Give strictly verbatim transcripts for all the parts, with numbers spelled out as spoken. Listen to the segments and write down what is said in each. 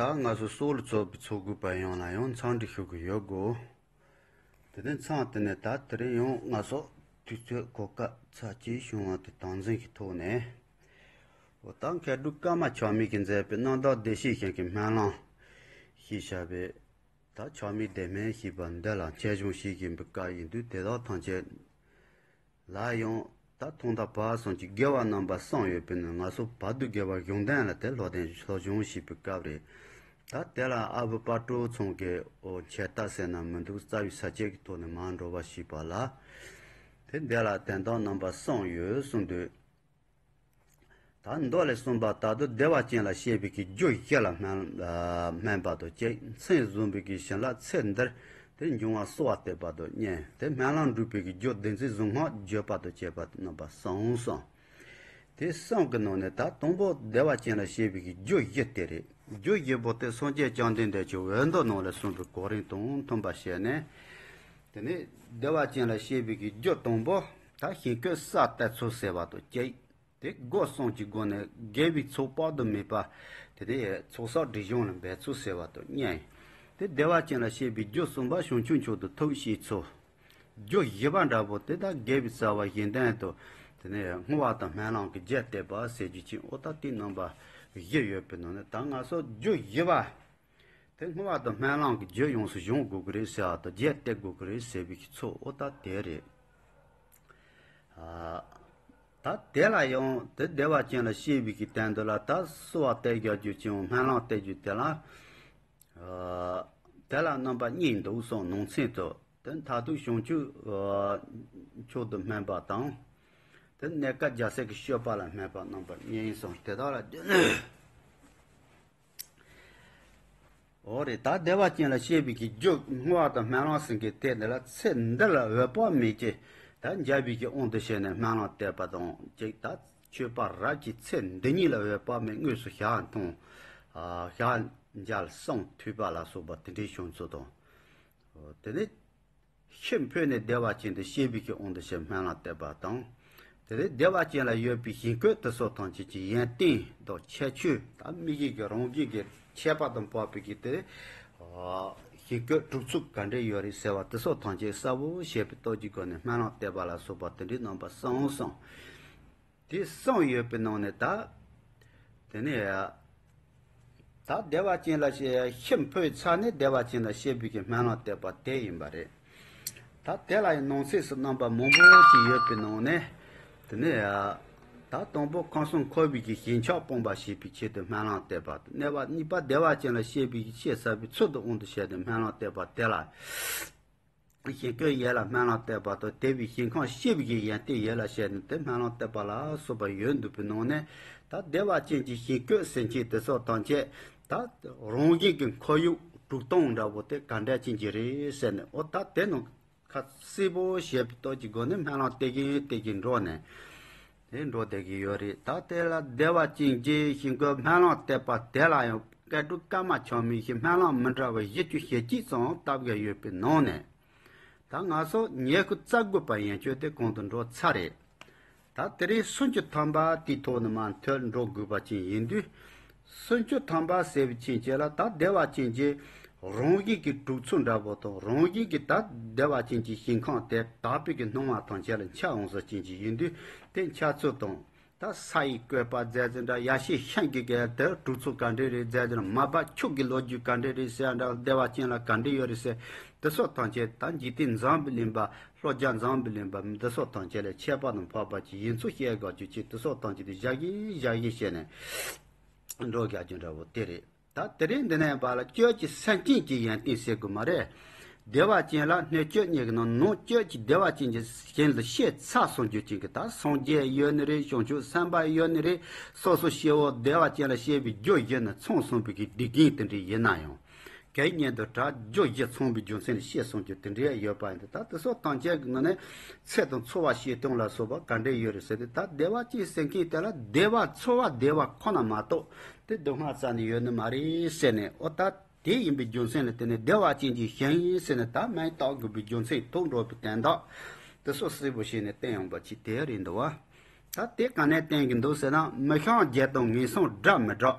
ད་ང་ཚོ་སྲོག་ལ་བཙོག་པའི་འཚོ་དགོས་པ་ཡོངས་ལ་ཡང་འཚམས་འདྲི་ཞུ་གི་ཡོད་གོ། དེ་ནས་མཚམས་དེ་ནས་ད་དེ་རིང་ཡང་ང་ཚོ་དུས་ཚོད་གོ་སྐབས་ཚར་གཅིག་བྱུང་བ་དེ་དམ་འཛིན་གྱི་ཐོག་ནས། འོ་ད་མཁས་གྲུབ་ཀརྨ་ཆགས་མེད་ཀྱིས་མཛད་པའི་རྣམ་དག་བདེ་གཤེགས་ཞིང་གི་སྨོན་ལམ་ཞེས་བྱ་བའི། ད་ཆགས་མེད་བདེ་སྨོན་ཞེས་པ་འདི་ལ་མཁས་གཞུང་ཞིག་ཡིན་པའི་སྐབས་ཡིན་དུས་དེ་དག་ཐམས་ཅད་ལ་ཡང་ད་ཐོག་མཐའ་བར་གསུམ་གྱི་དགེ་བ་རྣམ་པ་གསུམ་ཡོད་པས་ན། ང་ཚོ་བར་དུ་དགེ་བ་གཞུང་དོན་ལ་དེ་སློབ་སྟོན་སློབ་སྦྱོང་བྱེད་པའི་སྐབས་རེད། ད་དེ་ལ་ཨ་བུ་དཔལ་སྤྲུལ་ཚང་གིས་འོ་འཆད་ཐབས་ཟེར་ན་མི་འདུག་རྩ་བའི་ས་བཅད་ཀྱི་ཐོག་ནས་མར་འགྲོ་བ་ཞེས་པ་ལ། དེ་འདི་ལ་དོན་དག་རྣམ་པ་གསུམ་ཡོད་གསུངས་དུས། ད་མདོ་ལས་གསུངས་པ་ལྟར་དུ་བདེ་བ་ཅན་ལ་གཤེགས་པའི་གི་རྒྱུ་བཞི་ལ་སྨོན་སྨོན་པ་དང་གཅིག་མཚན་བཟུང་བའི་གི་བྱིན་རླབས་ཚེ་འདིར་དེ་འབྱུང་བ་གསོལ་བ་འདེབས་པ་དང་གཉིས། དེ་སྨོན་ལམ་འགྲུབ་པའི་གི་རྒྱུ་བདེན་ཚིག་གཟུངས་སྔགས་བརྗོད་པ་དང་བཅས་པ་རྣམ་པ་གསུམ་གསུངས། དེ་གསུམ་གི་ནང་ནས་ད་དང་པོ་བདེ་བ་ཅན་ལ་གཤེགས་པའི་གི་རྒྱུ་བཞི་དེ་རེད། རྒྱུ་བཞི་པོ་དེ་སངས་རྒྱས་བཅོམ་ལྡན་འདས་ཀྱི་འོད་མདོ་ནང་ལ་གསུངས་པའི་གོ་རིམ་དང་མཐུན་པ་བྱས་ནས། དེ་ནས་བདེ་བ་ཅན་ལ་གཤེགས་པའི་གི་རྒྱུ་དང་པོ་ད་ཞིང་བཀོད་ས་གཏེར་ཚུགས་ཟེར་བ་དང་གཅིག་དེ་སྒོ་གསུམ་གྱི་སྒོ་ནས་དགེ་བའི་ཚོགས་དཔག་ཏུ་མེད་པ། དེ་ནས་ཚོགས་བསགས་སྒྲིབ་སྦྱང་ལ་འབད་ཚུགས་ཟེར་བ་དང་གཉིས། དེ་བདེ་བ་ཅན་ལ་གཤེགས་པའི་རྒྱུ་གསུམ་པ་བྱང་ཆུབ་མཆོག་ཏུ་ཐུགས་བསྐྱེད་ཚུགས། རྒྱུ་བཞི་པ་འདྲ་པོ་དེ་དག་དགེ་བའི་རྩ་བ་གཞན་དོན་དུ། དེ་ནས་བསྔོ་བ་དང་སྨོན་ལམ་གྱི་རྒྱས་བཏབ་པ་ཟེར་རྒྱུ་ཅན། འོ་ད་དེ་རྣམ་པ་བཞི་ཡོད་པའི་ནང་ནས་ད་ང་ཚོ་རྒྱུ་བཞི་པ། དེ་བསྔོ་བ་དང་སྨོན་ལམ་གྱི་རྒྱུ་ཡོངས་སུ་སྦྱོང་དགོས་ཀྱི་རེད་ཟེར་བ་དང་རྒྱས་བཏབ་དགོས་ཀྱི་རེད་ཟེར་བའི་གི་ཚོགས་འོ་ད་དེ་རེད། ཨ། ད་དེ་ལ་ཡང་དེ་བདེ་བ་ཅན་ལ་གཤེགས་པའི་གི་དོན་དུ་ལ་ད་གསོལ་བ་བཏབ་རྒྱག་རྒྱུ་ཅན་སྨོན་ལམ་བཏབ་རྒྱུ་དེ་ལ། ཨ། དེ་ལ་རྣམ་པ་གཉིས་འདུག་གསུངས། ནང་གསེས་དུ་དེ་མཐར་ཐུག་བྱང་ཆུབ་ཨ་མཆོག་ཏུ་སྨོན་པ་དང་། དེ་གནས་སྐབས་རྒྱལ་སྲས་ཀྱི་སྤྱོད་པ་ལ་སྨོན་པ་རྣམ་པ་གཉིས་གསུངས། དེ་དག་ལ་འོ་རེད། ད་བདེ་བ་ཅན་ལ་གཤེགས་པའི་གི་རྒྱུ་བསྔོ་བ་དང་སྨོན་ལམ་ཟེར་མཁན་དེ་འདི་ལ་ཚེ་འདི་ལ་འོད་དཔག་མེད་ཀྱི་ད་འཇམ་པའི་གི་དབང་དུ་བྱས་ནས་སྨོན་ལམ་བཏབ་པ་དང་གཅིག་ད་མཆོད་པ་རབ་ཀྱིས་ཚེ་འདི་ཉིད་ལ་འོད་དཔག་མེད་དངོས་སུ་ཞལ་མཐོང་། ཨ། ཞལ་མཇལ་གསུང་ཐོས་པ་ལ་སོགས་པ་དེ་འདྲའི་བྱུང་ཚུལ་དང་། འོ་དེ་ནས། ཤི་འཕོས་ནས་བདེ་བ་ཅན་དུ་གཤེགས་པའི་གི་དབང་དུ་བྱས་སྨོན་ལམ་བཏབ་པ་དང་། དེ་ལས་བདེ་བ་ཅན་ལ་ཡོད་པའི་ཞིང་བཀོད་དེ་སོགས་ཐམས་ཅད་ཀྱི་ཡོན་ཏན་དང་ཁྱད་ཆོས་དང་དམིགས་ཡུལ་གྱི་རང་བཞིན་གྱི་ཁྱད་པར་དུ་འཕགས་པའི་གི་དེ། ཞིང་བཀོད་གྲུབ་ཚུལ་ག་འདྲས་ཡོད་རེད་ཟེར་བ་དེ་སོགས་ཐམས་ཅད་གསལ་པོ་བྱས་པའི་སྟོབས་ཀྱི་སྒོ་ནས་སྨོན་ལམ་བཏབ་པ་ལ་སོགས་པ་དེ་འདྲའི་རྣམ་པ་གསུམ་གསུངས། དེ་གསུམ་ཡོད་པའི་ནང་ནས་ད། དེ་ནས་ཡ། ད་བདེ་བ་ཅན་ལ་གཤེགས་ཤི་འཕོས་ཚར་ནས་བདེ་བ་ཅན་ལ་གཤེགས་པའི་གི་སྨོན་ལམ་བཏབ་པ་དེ་ཡིན་པ་རེད། ད་དེ་ལ་ཡང་ནང་གསེས་སུ་རྣམ་པ་མང་པོ་ཞིག་ཡོད་པའི་ནང་ནས། དེ་ནས་ཡ། ད་དང་པོ་ཁམས་གསུམ་འཁོར་བའི་གི་ཞེན་ཆགས་སྤོང་བ་ཞེས་པའི་ཆེད་དུ་སྨོན་ལམ་བཏབ་པ། གནས་པ་གཉིས་པ་བདེ་བ་ཅན་ལ་གཤེགས་པའི་གི་ཆེས་ཟབ་པའི་ཚུལ་དུ་དབང་དུ་བྱས་ཏེ་སྨོན་ལམ་བཏབ་པ་དེ་ལ། ཞིང་བཀོད་ཡིད་ལ་སྨོན་ལམ་བཏབ་པ་དང་དེ་བས་ཞིང་ཁམས་སྐྱེ་བའི་གི་ཡོན་ཏན་ཡིད་ལ་བྱས་ནས་དེ་སྨོན་ལམ་བཏབ་པ་ལ་སོགས་པ་ཡོད་འདུག་པའི་ནང་ནས་ད་བདེ་བ་ཅན་གྱི་ཞིང་བཀོད་ཟེར་མཁན་དེ་སོགས་ཐམས་ཅད་ད་རང་བཞིན་གྱི་ཁོར་ཡུག་གྲུབ་སྟངས་འདྲ་པོ་དེ་ག་འདྲ་ཅན་གྱི་རེད་ཟེར་ནས། འོ་ད་དེ་ནང་ཁ་གསལ་པོ་བྱས་པའི་སྟོབས་ཀྱི་སྒོ་ནས་སྨོན་ལམ་བཏབ་ཀྱིན་བཏབ་ཀྱིན་འགྲོ་ནས། དེ་འགྲོ་བསྡད་ཀྱི་ཡོད་རེད། ད་དེ་ལ་བདེ་བ་ཅན་གྱི་ཞིང་བཀོད་སྨོན་ལམ་བཏབ་པ་དེ་ལ་ཡང་མཁས་གྲུབ་ཀརྨ་ཆགས་མེད་ཀྱིས་སྨོན་ལམ་མི་འདྲ་བ་བཞི་བཅུ་ཞེ་གཅིག་ཙམ་བཏབ་བཞག་ཡོད་པའི་ནང་ནས། ད་ང་ཚོ་ཉི་ཤུ་རྩ་དགུ་པ་ཡན་ཆོད་དེ་གོང་དུ་འགྲོ་ཚར་རེད། ད་དེ་རིང་སུམ་ཅུ་ཐམ་པ་དེའི་ཐོག་ནས་མར་མཐུད་འགྲོ་དགོས་པ་ཅན་ཡིན་དུས། སུམ་ཅུ་ཐམ་པ་ཟེར་བའི་ཕྱིན་ཆད་ལ་ད་བདེ་བ་ཅན་གྱི་རང་བཞིན་གྱི་གྲུབ་ཚུལ་འདྲ་པོ་དང་རང་བཞིན་གྱི་ད་བདེ་བ་ཅན་གྱི་ཞིང་ཁམས་དེ་དག་པའི་གི་སྣང་བ་ཐམས་ཅད་ལ་འཆར་འོང་ས་ཅན་གྱི་ཡིན་དུས། དེ་འཆར་ཚུལ་དང་། ད་ས་ཡི་བཀོད་པ་མཛད་ཚུལ་འདྲ། ཡ་ཤེས་ཤིང་གི་གལ་དེར་གྲུབ་ཚུལ་ག་འདྲས་རེད་མཛད་ཚུལ། མ་པ་ཁྱུག་གི་ལོ་རྒྱུས་ག་འདྲས་རེད་ཟེར་འདྲ། བདེ་བ་ཅན་ལ་ག་འདྲས་ཡོད་རེད་ཟེར། དེ་སོགས་ཐམས་ཅད་ད་འཇིག་རྟེན་འཛམ་བུ་གླིང་པ་ལྷོ་རྒྱ་འཛམ་བུ་གླིང་པ་འདི་སོགས་ཐམས་ཅད་ལས་ཁྱད་པར་དུ་འཕགས་པ་ཅིག་ཡིན་ཚུལ་བཤད་དགོས་རྒྱུ་ཅིག་དེ་སོགས་ཐམས་ཅད་དེ་བཞག་གིན་བཞག་གིན་བྱས་ནས་འགྲོ་བཞག་རྒྱུ་འདྲ་པོ་དེ་རེད། ད་དེ་རིང་འདི་ནས་བར་ལ་སྤྱོད་ཀྱི་སེམས་ཅན་གྱི་ཡོན་ཏན་ཟེར་དགོས་མ་རེད། བདེ་བ་ཅན་ལ་སྣོད་བཅུད་གཉིས་ཀྱི་ནང་ནང་བཅུད་ཀྱི་བདེ་བ་ཅན་གྱི་ཞིང་ལ་སྐྱེས་ཚར་སོང་རྒྱུ་ཅན་གྱི་ད་སངས་རྒྱས་ཡོད་ནི་རེད། བྱང་ཆུབ་སེམས་དཔའ་ཡོད་ནི་རེད། སོ་སོ་སྐྱེ་བོ་བདེ་བ་ཅན་ལ་སྐྱེ་བའི་རྒྱུ་བཞི་ནི་ཚང་སོང་བའི་གི་སྡིག་རྒན་དེ་འདྲ་ཡིན་ན་ཡང་། གད་སྙིགས་དང་བྲལ་རྒྱུ་བཞི་ཚང་བའི་རྒྱུ་མཚན་ལ་སྐྱེས་སོང་རྒྱུ་དེ་འདྲ་ཡོད་པ་ཡིན་ཏེ། ད་དེ་སོགས་ཐམས་ཅད་ཀྱི་ནང་ནས་ཚེ་དང་འཚོ་བ་སྐྱེལ་སྟངས་ལ་སོགས་པ་ག་འདྲ་ཡོད་རེད་ཟེར་ཏེ། ད་བདེ་བ་ཅན་ཟེར་མཁན་དེ་ལ་བདེ་བ་འཚོ་བ་བདེ་བ་ཁོ་ན་མ་གཏོགས་དེ་སྡུག་བསྔལ་རྩ་ནས་ཡོད་ནི་མ་རེད་ཟེར་ནས། འོ་ད་དེ་ཡིན་པའི་རྒྱུ་མཚན་ལ་བརྟེན་ནས་བདེ་བ་ཅན་གྱི་ཞིང་ཟེར་ནས་ད་མིང་བཏགས་དགོས་པའི་རྒྱུ་མཚན་ཐུག་འགྲོ་བའི་དོན་དག་དེ་སོགས་གསལ་པོ་བྱས་ནས་བསྟན་ཡོང་པ་ཅིག་དེ་རེད་འདུག་བ། ད་དེ་ག་ནས་བསྟན་གྱི་འདུག་ཟེར་ན། མི་ཤིགས་བརྒྱད་དང་ངན་སོང་འདྲ་མི་འདྲ།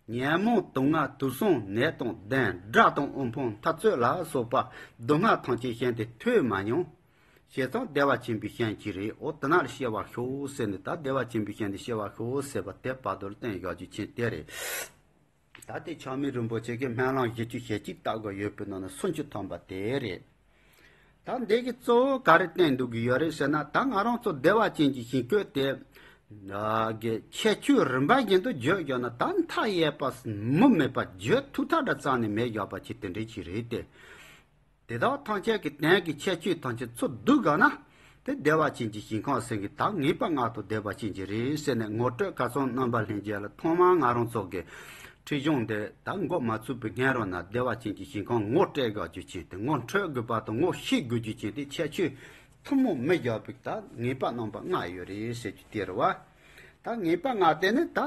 ཉོན་མོངས་དུག་ལྔ་དུག་གསུམ་ནད་དང་གདོན་དགྲ་དང་དབུལ་ཕོངས་འཐབ་རྩོད་ལ་སོགས་པ་སྡུག་བསྔལ་ཐམས་ཅད་གཞན་དུ་ཐོས་མ་མྱོང་། བྱས་ཙང་བདེ་བ་ཆེན་པོའི་ཞིང་གཅིག་རེད། འོ་དེ་ན་ལ་སྐྱེ་བར་ཤོག་ཟེར་ནས། ད་བདེ་བ་ཆེན་པོའི་ཞིང་དུ་སྐྱེ་བར་ཤོག་ཟེར་བ་དེ་བར་དུ་ལ་བསྟན་བཞག་རྒྱུ་ཅན་དེ་རེད། ད་དེ་ཆགས་མེད་རིན་པོ་ཆེ་གིས་སྨོན་ལམ་བཞི་བཅུ་ཞེ་གཅིག་བཏབ་དགོས་ཡོད་པའི་ནང་ནས་སུམ་ཅུ་ཐམ་པ་དེ་རེད། ད་འདི་གི་གཙོ་བོ་ག་རེ་བསྟན་འདུག་གི་ཡོད་རེད་ཟེར་ན། ད་ང་རང་ཚོ་བདེ་བ་ཅན་གྱི་ཞིང་བཀོད་དེ་གི་ཁྱད་ཆོས་རིམ་པ་བཞིན་དུ་བརྗོད་ཡོད་ན། ད་མཐའ་ཡས་པ་མུ་མེད་པ་བརྗོད་ཐུབ་ཐབས་འདྲ་རྩ་ནས་མེད་བཞག་པ་ཅིག་དེ་འདྲ་ཅིག་རེད་དེ། དེ་དག་ཐམས་ཅད་ཀྱི་དོན་གྱི་ཁྱད་ཆོས་ཐམས་ཅད་ཚུར་བསྡུ་དགོས་ན། དེ་བདེ་བ་ཅན་གྱི་ཞིང་ཁམས་ཟེར་གྱི་ད་ངེས་པ་ལྔ་དང་ལྡན་པ་ཅན་གྱི་རེད་ཟེར་ནས། ངོ་སྤྲོད་ཁ་སང་རྣམ་པ་ལྷན་རྒྱས་ལ་ཐོག་མར་ང་རང་ཚོ་གི་ཁྲིད་གཞུང་འདི་ད་འགོ་མ་ཚུགས་པའི་སྔོན་རོལ་ན་བདེ་བ་ཅན་གྱི་ཞིང་ཁམས་ངོ་སྤྲད་དགོས་རྒྱུ་ཅན་དེ། ངོ་འཕྲོད་དགོས་པ་དང་ངོ་ཤེས་དགོས་རྒྱུ་ཅན་དེ། ཁྱད་ཆོས་ཐུན་མོང་མི་བཞག་པའི་ད་ངེས་པ་རྣམ་པ་ལྔ་ཡོད་རེད་ཟེར་རྒྱུ་དེ་རེད་བ། ད་ངེས་པ་ལྔ་དེ་ནི་ད་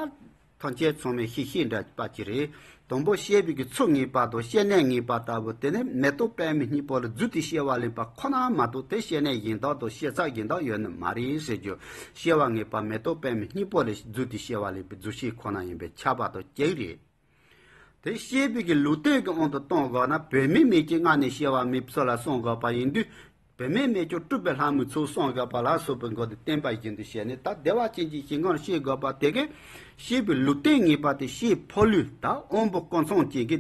ཐམས་ཅད་ཚང་མས་ཤེས་ཤེས་འདྲ་པ་ཅིག་རེད། དང་པོ་སྐྱེས་པའི་གི་ཚུལ་ངེས་པ་དང་སྐྱེས་གནས་ངེས་པ་ལྟ་བུ་དེ་ནི་མེ་ཏོག་པདྨའི་སྙིང་པོ་ལ་རྫུས་ཏེ་སྐྱེ་བ་ལེན་པ་ཁོ་ན་མ་གཏོགས། དེ་སྐྱེས་གནས་གཞན་དག་དང་སྐྱེས་ཚར་གཞན་དག་ཡོད་ནི་མ་རེད་ཟེར་རྒྱུ། སྐྱེ་བ་ངེས་པ་མེ་ཏོག་པདྨའི་སྙིང་པོ་ལ་རྫུས་ཏེ་སྐྱེ་བ་ལེན་པའི་རྫུས་སྐྱེས་ཁོ་ན་ཡིན་པས་ཁྱབ་པ་དང་གཅིག་རེད། དེ་སྐྱེས་པའི་གི་ལུས་རྟེན་གྱི་དབང་དུ་གཏོང་དགོས་ན། བུད་མེད་མས་ཀྱི་མངལ་ནས་སྐྱེ་བ་མེད་ཚུལ་ལ་བསམ་དགོས་པ་ཡིན་དུས། བུད་མེད་མས་ཀྱང་སྤྲུལ་པའི་ལྷ་མོའི་ཚུལ་བསམ་དགོས་པ་ལ་སོགས་པའི་སྒོ་དེ་བསྟན་པ་བཞིན་དུ་བྱས་ནས། ད་བདེ་བ་ཅན་གྱི་ཞིང་ཁམས་སྐྱེ་དགོས་པ་དེ་གི་སྐྱེས་པའི་ལུས་རྟེན་ངེས་པ་དེ། སྐྱེས་ཕོ་ལུས་ད་དབང་པོ་ཀུན་ཚང་ཅན་གྱི་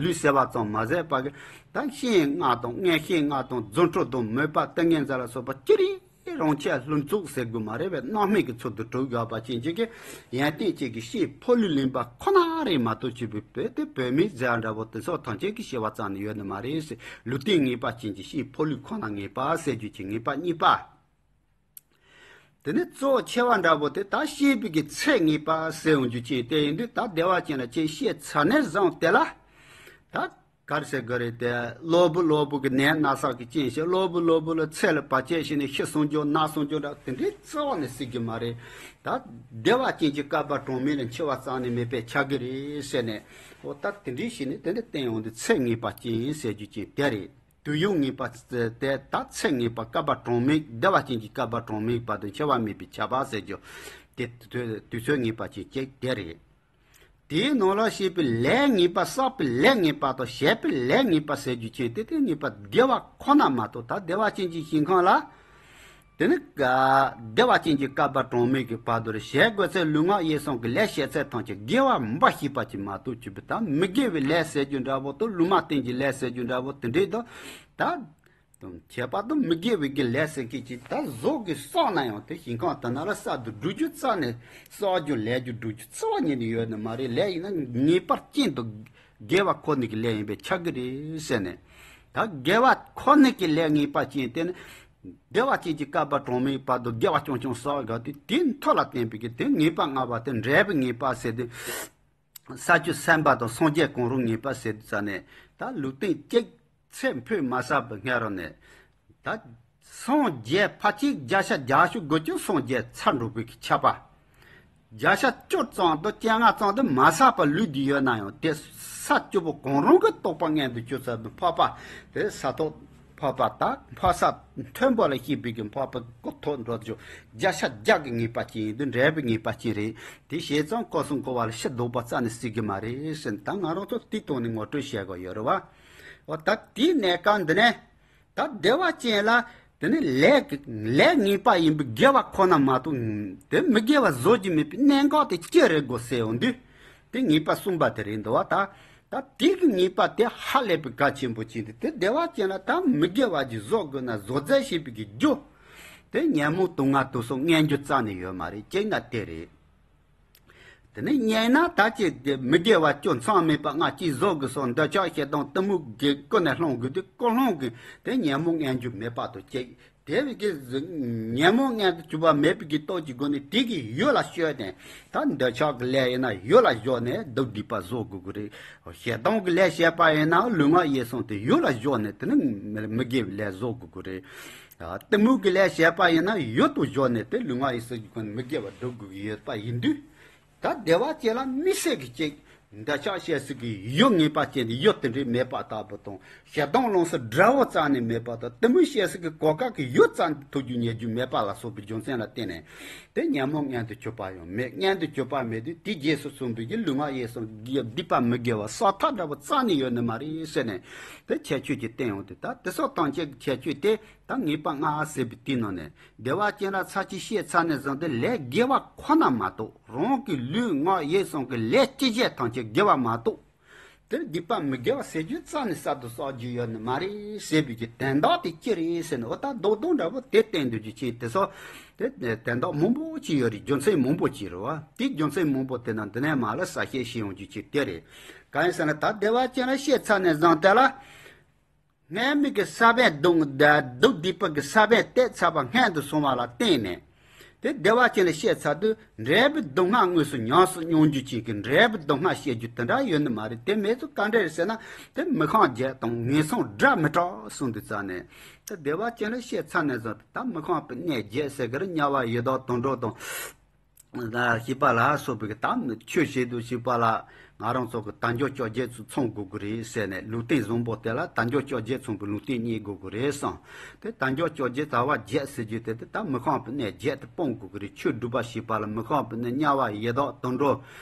ལུས་ཟེར་བ་ཙམ་མ་ཟད་པ་གི། ད་སྤྱན་ལྔ་དང་མངོན་ཤེས་ལྔ་དང་རྫུ་འཕྲུལ་དང་མོས་པ་ཏིང་ངེ་འཛིན་ལ་སོགས་པ་ཅི་རིགས་རང་ཆས་ལྷུན་ཚོགས་ཟེར་དགོས་མ་རེད་པས། རྣམ་སྨིན་གྱི་ཚུལ་དུ་གྲུབ་ཡོད་པ་ཅན་གཅིག་གི་ཡོན་ཏན་ཅན་གྱི་སྐྱེས་ཕོ་ལུས་ལེན་པ་ཁོ་ན་རེད་མ་གཏོགས། སྐྱེས་པའི་བུ་དེ་བུད་མེད་ཟེར་འདྲ་པོ་དེ་ཚོ་ཐམས་ཅད་ཀྱི་སྐྱེ་བ་རྩ་ནས་ཡོད་ནི་མ་རེད་ཟེར། ལུས་རྟེན་ངེས་པ་ཅན་གྱི་སྐྱེས་ཕོ་ལུས་ཁོ་ན་ངེས་པ་ཟེར་རྒྱུ་ཅན་ངེས་པ་གཉིས་པ། དེ་ནས་གཙོ་བོ་ཆེ་བ་འདྲ་པོ་དེ་ད་སྐྱེས་པའི་གི་ཚེ་ངེས་པ་ཟེར་འོང་རྒྱུ་ཅན་དེ་ཡིན་དུས། ད་བདེ་བ་ཅན་ལ་ཅིག་སྐྱེས་ཚར་ནས་བཟུང་སྟེ་ལ་ད། ག་རེ་ཟེར་དགོས་རེད་དེ། གློ་བུར་གློ་བུར་གྱི་ནད་ན་ཚ་གི་རྐྱེན་བྱས། གློ་བུར་གློ་བུར་ལ་ཚེ་ལ་བར་ཆད་བྱས་ནས་ཤི་སོང་རྒྱུ་ན་སོང་རྒྱུ་འདྲ་དེ་འདྲའི་རྩ་བ་ནས་སྲིད་ཀྱི་མ་རེད། ད་བདེ་བ་ཅན་གྱི་སྐལ་པ་གྲངས་མེད་ལ་འཆི་བ་རྩ་ནས་མེད་པས་ཁྱབ་ཀྱི་རེད་ཟེར་ནས། འོ་ད་དེ་འདྲའི་བྱས་ནས་དེ་འདྲ་བསྟན་ཡོང་དུས་ཚེ་ངེས་པ་ཅན་ཟེར་རྒྱུ་ཅན་དེ་རེད། དུས་ཡུན་ངེས་པ་དེ་ད་ཚེ་ངེས་པ་སྐལ་པ་གྲངས་མེད། བདེ་བ་ཅན་གྱི་སྐལ་པ་གྲངས་མེད་བར་དུ་འཆི་བ་མེད་པས་ཁྱབ་པ་ཟེར་རྒྱུ་དེ། དུས་ཚོད་ངེས་པ་ཅན་གཅིག་དེ་རེད། དེའི་ནང་ལ་བྱས་པའི་ལས་ངེས་པ། བསགས་པའི་ལས་ངེས་པ་དང་བྱས་པའི་ལས་ངེས་པ་ཟེར་རྒྱུ་ཅན་དེ། དེ་ངེས་པ་དགེ་བ་ཁོ་ན་མ་གཏོགས། ད་བདེ་བ་ཅན་གྱི་ཞིང་ཁམས་ལ་དེ་ནི་བདེ་བ་ཅན་གྱི་སྐལ་པ་གྲངས་མེད་ཀྱི་བར་དུ་རེ་བྱེད་དགོས་ཚེ། ལུས་ངག་ཡིད་གསུམ་གྱི་ལས་བྱེད་ཚད་ཐམས་ཅད་དགེ་བ་འབའ་ཞིག་པ་ཅིག་མ་གཏོགས། ཅིག་པའི་ད་མི་དགེ་བའི་ལས་ཟེར་རྒྱུ་འདྲ་པོ་དང་། ལུང་མ་བསྟན་གྱི་ལས་ཟེར་རྒྱུ་འདྲ་པོ་དེ་འདྲའི་དང་ད། ཁྱད་པར་དུ་མི་དགེ་བའི་གི་ལས་ཟེར་མཁན་ཅིག་ད་གཟུགས་ཀྱིས་བསགས་ན་ཡང་། དེ་ཞིང་ཁམས་དེ་ན་ལ་གསར་དུ་སྒྲུབ་རྒྱུ་རྩ་ནས། བསགས་རྒྱུ་ལས་རྒྱུ་སྒྲུབ་རྒྱུ་རྩ་བ་ཉིད་ནས་ཡོད་ནི་མ་རེད། ལས་ཡིན་ན་ངེས་པར་ཅན་དུ་དགེ་བ་ཁོ་ནའི་གི་ལས་ཡིན་པས་ཁྱབ་ཀྱི་རེད་ཟེར་ནས། ད་དགེ་བ་ཁོ་ནའི་གི་ལས་ངེས་པ་ཅན་དེ་ནི་བདེ་བ་ཅན་གྱི་སྐལ་པ་གྲངས་མེད་བར་དུ་དགེ་བ་རྐྱང་རྐྱང་བསགས་དགོས་ཏེ། དེའི་མཐུ་ལ་བརྟེན་པའི་གི་དེ་ངེས་པ་ལྔ་པ་དེ་འབྲས་བུ་ངེས་པ་ཟེར་ཏེ། ས་བཅུ་སེམས་དཔའ་དང་སངས་རྒྱས་གང་རུང་ངེས་པ་ཟེར་དུས་ཙ་ནས། ད་ལུས་རྟེན་གཅིག་ཚེ་འཕོས་མ་ཚར་བའི་སྔ་རོལ་ནས། ད་སངས་རྒྱས་ཕལ་ཆེར་བརྒྱ་ཆ་བརྒྱད་ཅུ་དགུ་བཅུ་སངས་རྒྱས་ཚར་འགྲོ་བའི་ཁྱབ་པ། བརྒྱ་ཆ་བཅུ་ཙམ་དང་བཅོ་ལྔ་ཙམ་དུ་མ་ཚར་བར་ལུས་ཏེ་ཡོད་ན་ཡང་། དེ་ས་བཅུ་པོ་གང་རུང་གི་རྟོགས་པ་མངོན་དུ་གྱུར་ཚར་བའི་འཕགས་པ་དེ། ས་ཐོབ་འཕགས་པ་དང་འཕགས་ས་མཐོན་པོ་ལ་སྐྱེས་པའི་གི་འཕགས་པ་གོ་ཐོབ་འགྲོ་རྒྱུ་བརྒྱ་ཆ་བརྒྱ་གི་ངེས་པ་ཅན་ཡིན་དུས། འབྲས་བུ་ངེས་པ་ཅན་རེད། དེ་བྱས་ཙང་སྐུ་གསུམ་འཁོར་བ་ལ་ཕྱིར་ལྡོག་པ་རྩ་ནས་སྲིད་ཀྱི་མ་རེད་ཟེར་ནས། ད་ང་རང་ཚོ་དེའི་ཐོག་ནས་ངོ་སྤྲོད་བྱེད་དགོས་ཡོད་རེད་བ། འོ་ད་དེའི་གནས་སྐབས་འདི་ནས། ད་བདེ་བ་ཅན་ལ་དེ་ནི་ལས་ཀྱི་ལས་ངེས་པ་ཡིན་པའི་དགེ་བ་ཁོ་ན་མ་གཏོགས། དེ་མི་དགེ་བ་བཟོ་རྒྱུ་མེད་པའི་གནད་འགག་དེ་ཅི་རེད་གོ་ཟེར་ཡོང་དུས། དེ་ངེས་པ་གསུམ་པ་དེ་རེད་འདུག་བ། ད་ད་དེ་གི་ངེས་པ་དེ་ཧ་ལས་པའི་གལ་ཆེན་པོ་ཅིག་འདུག་དེ་བདེ་བ་ཅན་ལ་ད་མི་དགེ་བ་ཅིག་བཟོ་དགོས་ན། བཟོ་རྩལ་བྱེད་པའི་གི་རྒྱུ་དེ་ཉོན་མོངས་དུག་ལྔ་དུག་གསུམ་མངོན་རྒྱུ་རྩ་ནས་ཡོད་མ་རེད། གཅིག་ན་དེ་རེད། དེ་ནས་གཉིས་ན་ད་ཅི་དེ་མི་དགེ་བ་སྐྱོན་མཚམས་མེད་པ་ལྔ་ཅིག་བཟོ་དགོས་སོགས། འདོད་ཆགས་ཞེ་སྡང་གཏི་མུག་གིས་ཀུན་ནས་སློང་དགོས་དུས། ཀུན་སློང་གིས་དེ་ཉོན་མོངས་མངོན་རྒྱུ་མེད་པ་དང་གཅིག་དེ་བས་ཀྱི་ཉོན་མོངས་མངོན་དུ་གྱུར་པ་མེད་པའི་གི་སྟོབས་ཀྱི་སྒོ་ནས། དེ་གི་ཡུལ་ལ་སྤྱོད་ནས། ད་འདོད་ཆགས་ཀྱི་ལས་ཡིན་ན་ཡུལ་ལ་སྤྱོད་ནས་སྡུག་བསྡུས་པ་བཟོ་དགོས་ཀྱི་རེད། ཞེ་སྡང་གི་ལས་བྱས་པ་ཡིན་ན་ལུས་ངག་ཡིད་གསུམ་དེ་ཡུལ་ལ་སྤྱོད་ནས་དེ་ནི་མི་དགེ་བའི་ལས་བཟོ་དགོས་ཀྱི་རེད། གཏི་མུག་གི་ལས་བྱས་པ་ཡིན་ན་ཡུལ་དུ་སྤྱོད་ནས་དེ་ལུས་ངག་ཡིད་གསུམ་གྱི་སྒོ་ནས་མི་དགེ་བ་སྒྲུབ་དགོས་ཀྱི་ཡོད་པ་ཡིན་དུས། ད་བདེ་བ་ཅན་ལ་དམིགས་བསལ་གྱི་གཅིག་འདོད་ཆགས་སྐྱེ་སྲིད་ཀྱི་ཡུལ་ངེས་པ་ཅན་དེ་ཡུལ་དེ་འདྲའི་མེད་པ་ལྟ་བུ་དང་། ཞེ་སྡང་རླུང་གསུམ་དགྲ་བོ་རྩ་ནས་མེད་པ་དང་། གཏི་མུག་སྐྱེ་སྲིད་ཀྱི་གོ་སྐབས་ཀྱི་ཡུལ་རྩ་ནས་ཐུག་རྒྱུ་རྙེད་རྒྱུ་མེད་པ་ལ་སོགས་པའི་རྒྱུ་མཚན་ལ་བརྟེན་ནས། དེ་ཉོན་མོངས་མངལ་དུ་གྱུར་པ་ཡང་མེད། མངལ་དུ་གྱུར་པ་མེད་དུས་དེའི་རྗེས་སུ་བཟུང་བའི་གི་ལུས་ངག་ཡིད་གསུམ་གྱི་སྡིག་པ་མི་དགེ་བ་བསགས་ཐབས་འདྲ་བོ་རྩ་ནས་ཡོད་ནི་མ་རེད་ཟེར་ནས། དེ་ཁྱད་ཆོས་ཀྱི་སྟེང་འོང་དུས། ད་དེ་སོགས་ཐམས་ཅད་ཀྱི་ཁྱད་ཆོས་དེ་ད་ངེས་པ་ལྔ་ཟེར་བའི་དེའི་ནང་ནས། བདེ་བ་ཅན་ལ་ཚར་གཅིག་སྐྱེས་ཚར་ནས་བཟུང་སྟེ་ལས་དགེ་བ་ཁོ་ན་མ་གཏོགས། རང་གི་ལུས་ངག་ཡིད་གསུམ་གྱི་ལས་ཅི་བྱས་ཐམས་ཅད་དགེ་བ་མ་གཏོགས། དེར་སྡིག་པ་མི་དགེ་བ་ཟེར་རྒྱུ་རྩ་ནས་བསགས་དང་བསགས་རྒྱུ་ཡོད་ནི་མ་རེད་ཟེར་བའི་གི་དོན་དག་དེ་ཅི་རེད་ཟེར་ན། འོ་ད་རྡོག་རྡོག་འདྲ་བོ་དེ་བསྟན་འདུག་རྒྱུ་ཅན་དེ་སོགས། དེ་དོན་དག་མང་པོ་ཅིག་ཡོད་རེད། རྒྱུ་མཚན་མང་པོ་ཅིག་རེད་བ། དེའི་རྒྱུ་མཚན་མང་པོ་དེ་རྣམས་འདི་ནས་མར་ལ་གསལ་བཤད་ཞུས་ཡོང་རྒྱུ་ཅིག་དེ་རེད། གང་ཡིན་ཟེར་ན། ད་བདེ་བ་ཅན་ལ་སྐྱེས་ཚར་ནས་བཟུང་སྟེ་ལ། སྔར་མེད་ཀྱི་ས་བོན་སྡུག་སྡུག་སྡིག་པ་གི་ས་བོན་གཏད་ཚར་བ་སྔོན་དུ་སོང་བ་ལ་བརྟེན་ནས། དེ་བདེ་བ་ཅན་ལ་སྐྱེས་ཚར་དུས་འབྲས་བུ་སྡུག་བསྔལ་དངོས་སུ་ཉམས་སུ་མྱོང་རྒྱུ་ཅན་གྱི་འབྲས་བུ་སྡུག་བསྔལ་སྐྱེ་རྒྱུ་དེ་འདྲ་ཡོད་ནི་མ་རེད། དེ་མེད་ཚུལ་ག་འདྲ་རེད་ཟེར་ན། དེ་མི་ཤིང་བརྒྱད་དང་ངན་སོང་དགྲ་མི་དྲག་གསུངས་དུས་ཙ་ནས། དེ་བདེ་བ་ཅན་ལ་སྐྱེས་ཚར་ནས་བཟུང་སྟེ་ད་མི་ཤིང་པའི་གནས་བརྒྱད་ཟེར་གི་རེད། དམྱལ་བ་ཡི་དྭགས་དུད་འགྲོ་དང་། ཞེས་པ་ལ་སོགས་པའི་གི་ད་ཆོས་བྱེད་དུ་ཞེས་པ་ལ་ང་རང་ཚོ་གི་དལ་འབྱོར་བཅོ་བརྒྱད་ཚོ་ཚང་དགོས་ཀྱི་རེད་ཟེར་ནས། ལུས་རྟེན་བཟང་པོ་དེ་ལ་དལ་འབྱོར་བཅོ་བརྒྱད་ཚང་པའི་ལུས་རྟེན་རྙེད་དགོས་ཀྱི་རེད་གསུངས། དེ་དལ་འབྱོར་བཅོ་བརྒྱད་ཟླ་བ་བརྒྱད་ཟེར་རྒྱུ་དེ། དེ་ད་མི་ཤིང་པའི་གནས་བརྒྱད་དེ་སྤོང་དགོས་ཀྱི་རེད། ཆོས་སྒྲུབ་པ་ཞེས་པ་ལ་མི་ཤིང་པའི་གནས་དམྱལ་བ་ཡི་དྭགས་དུད་འགྲོ་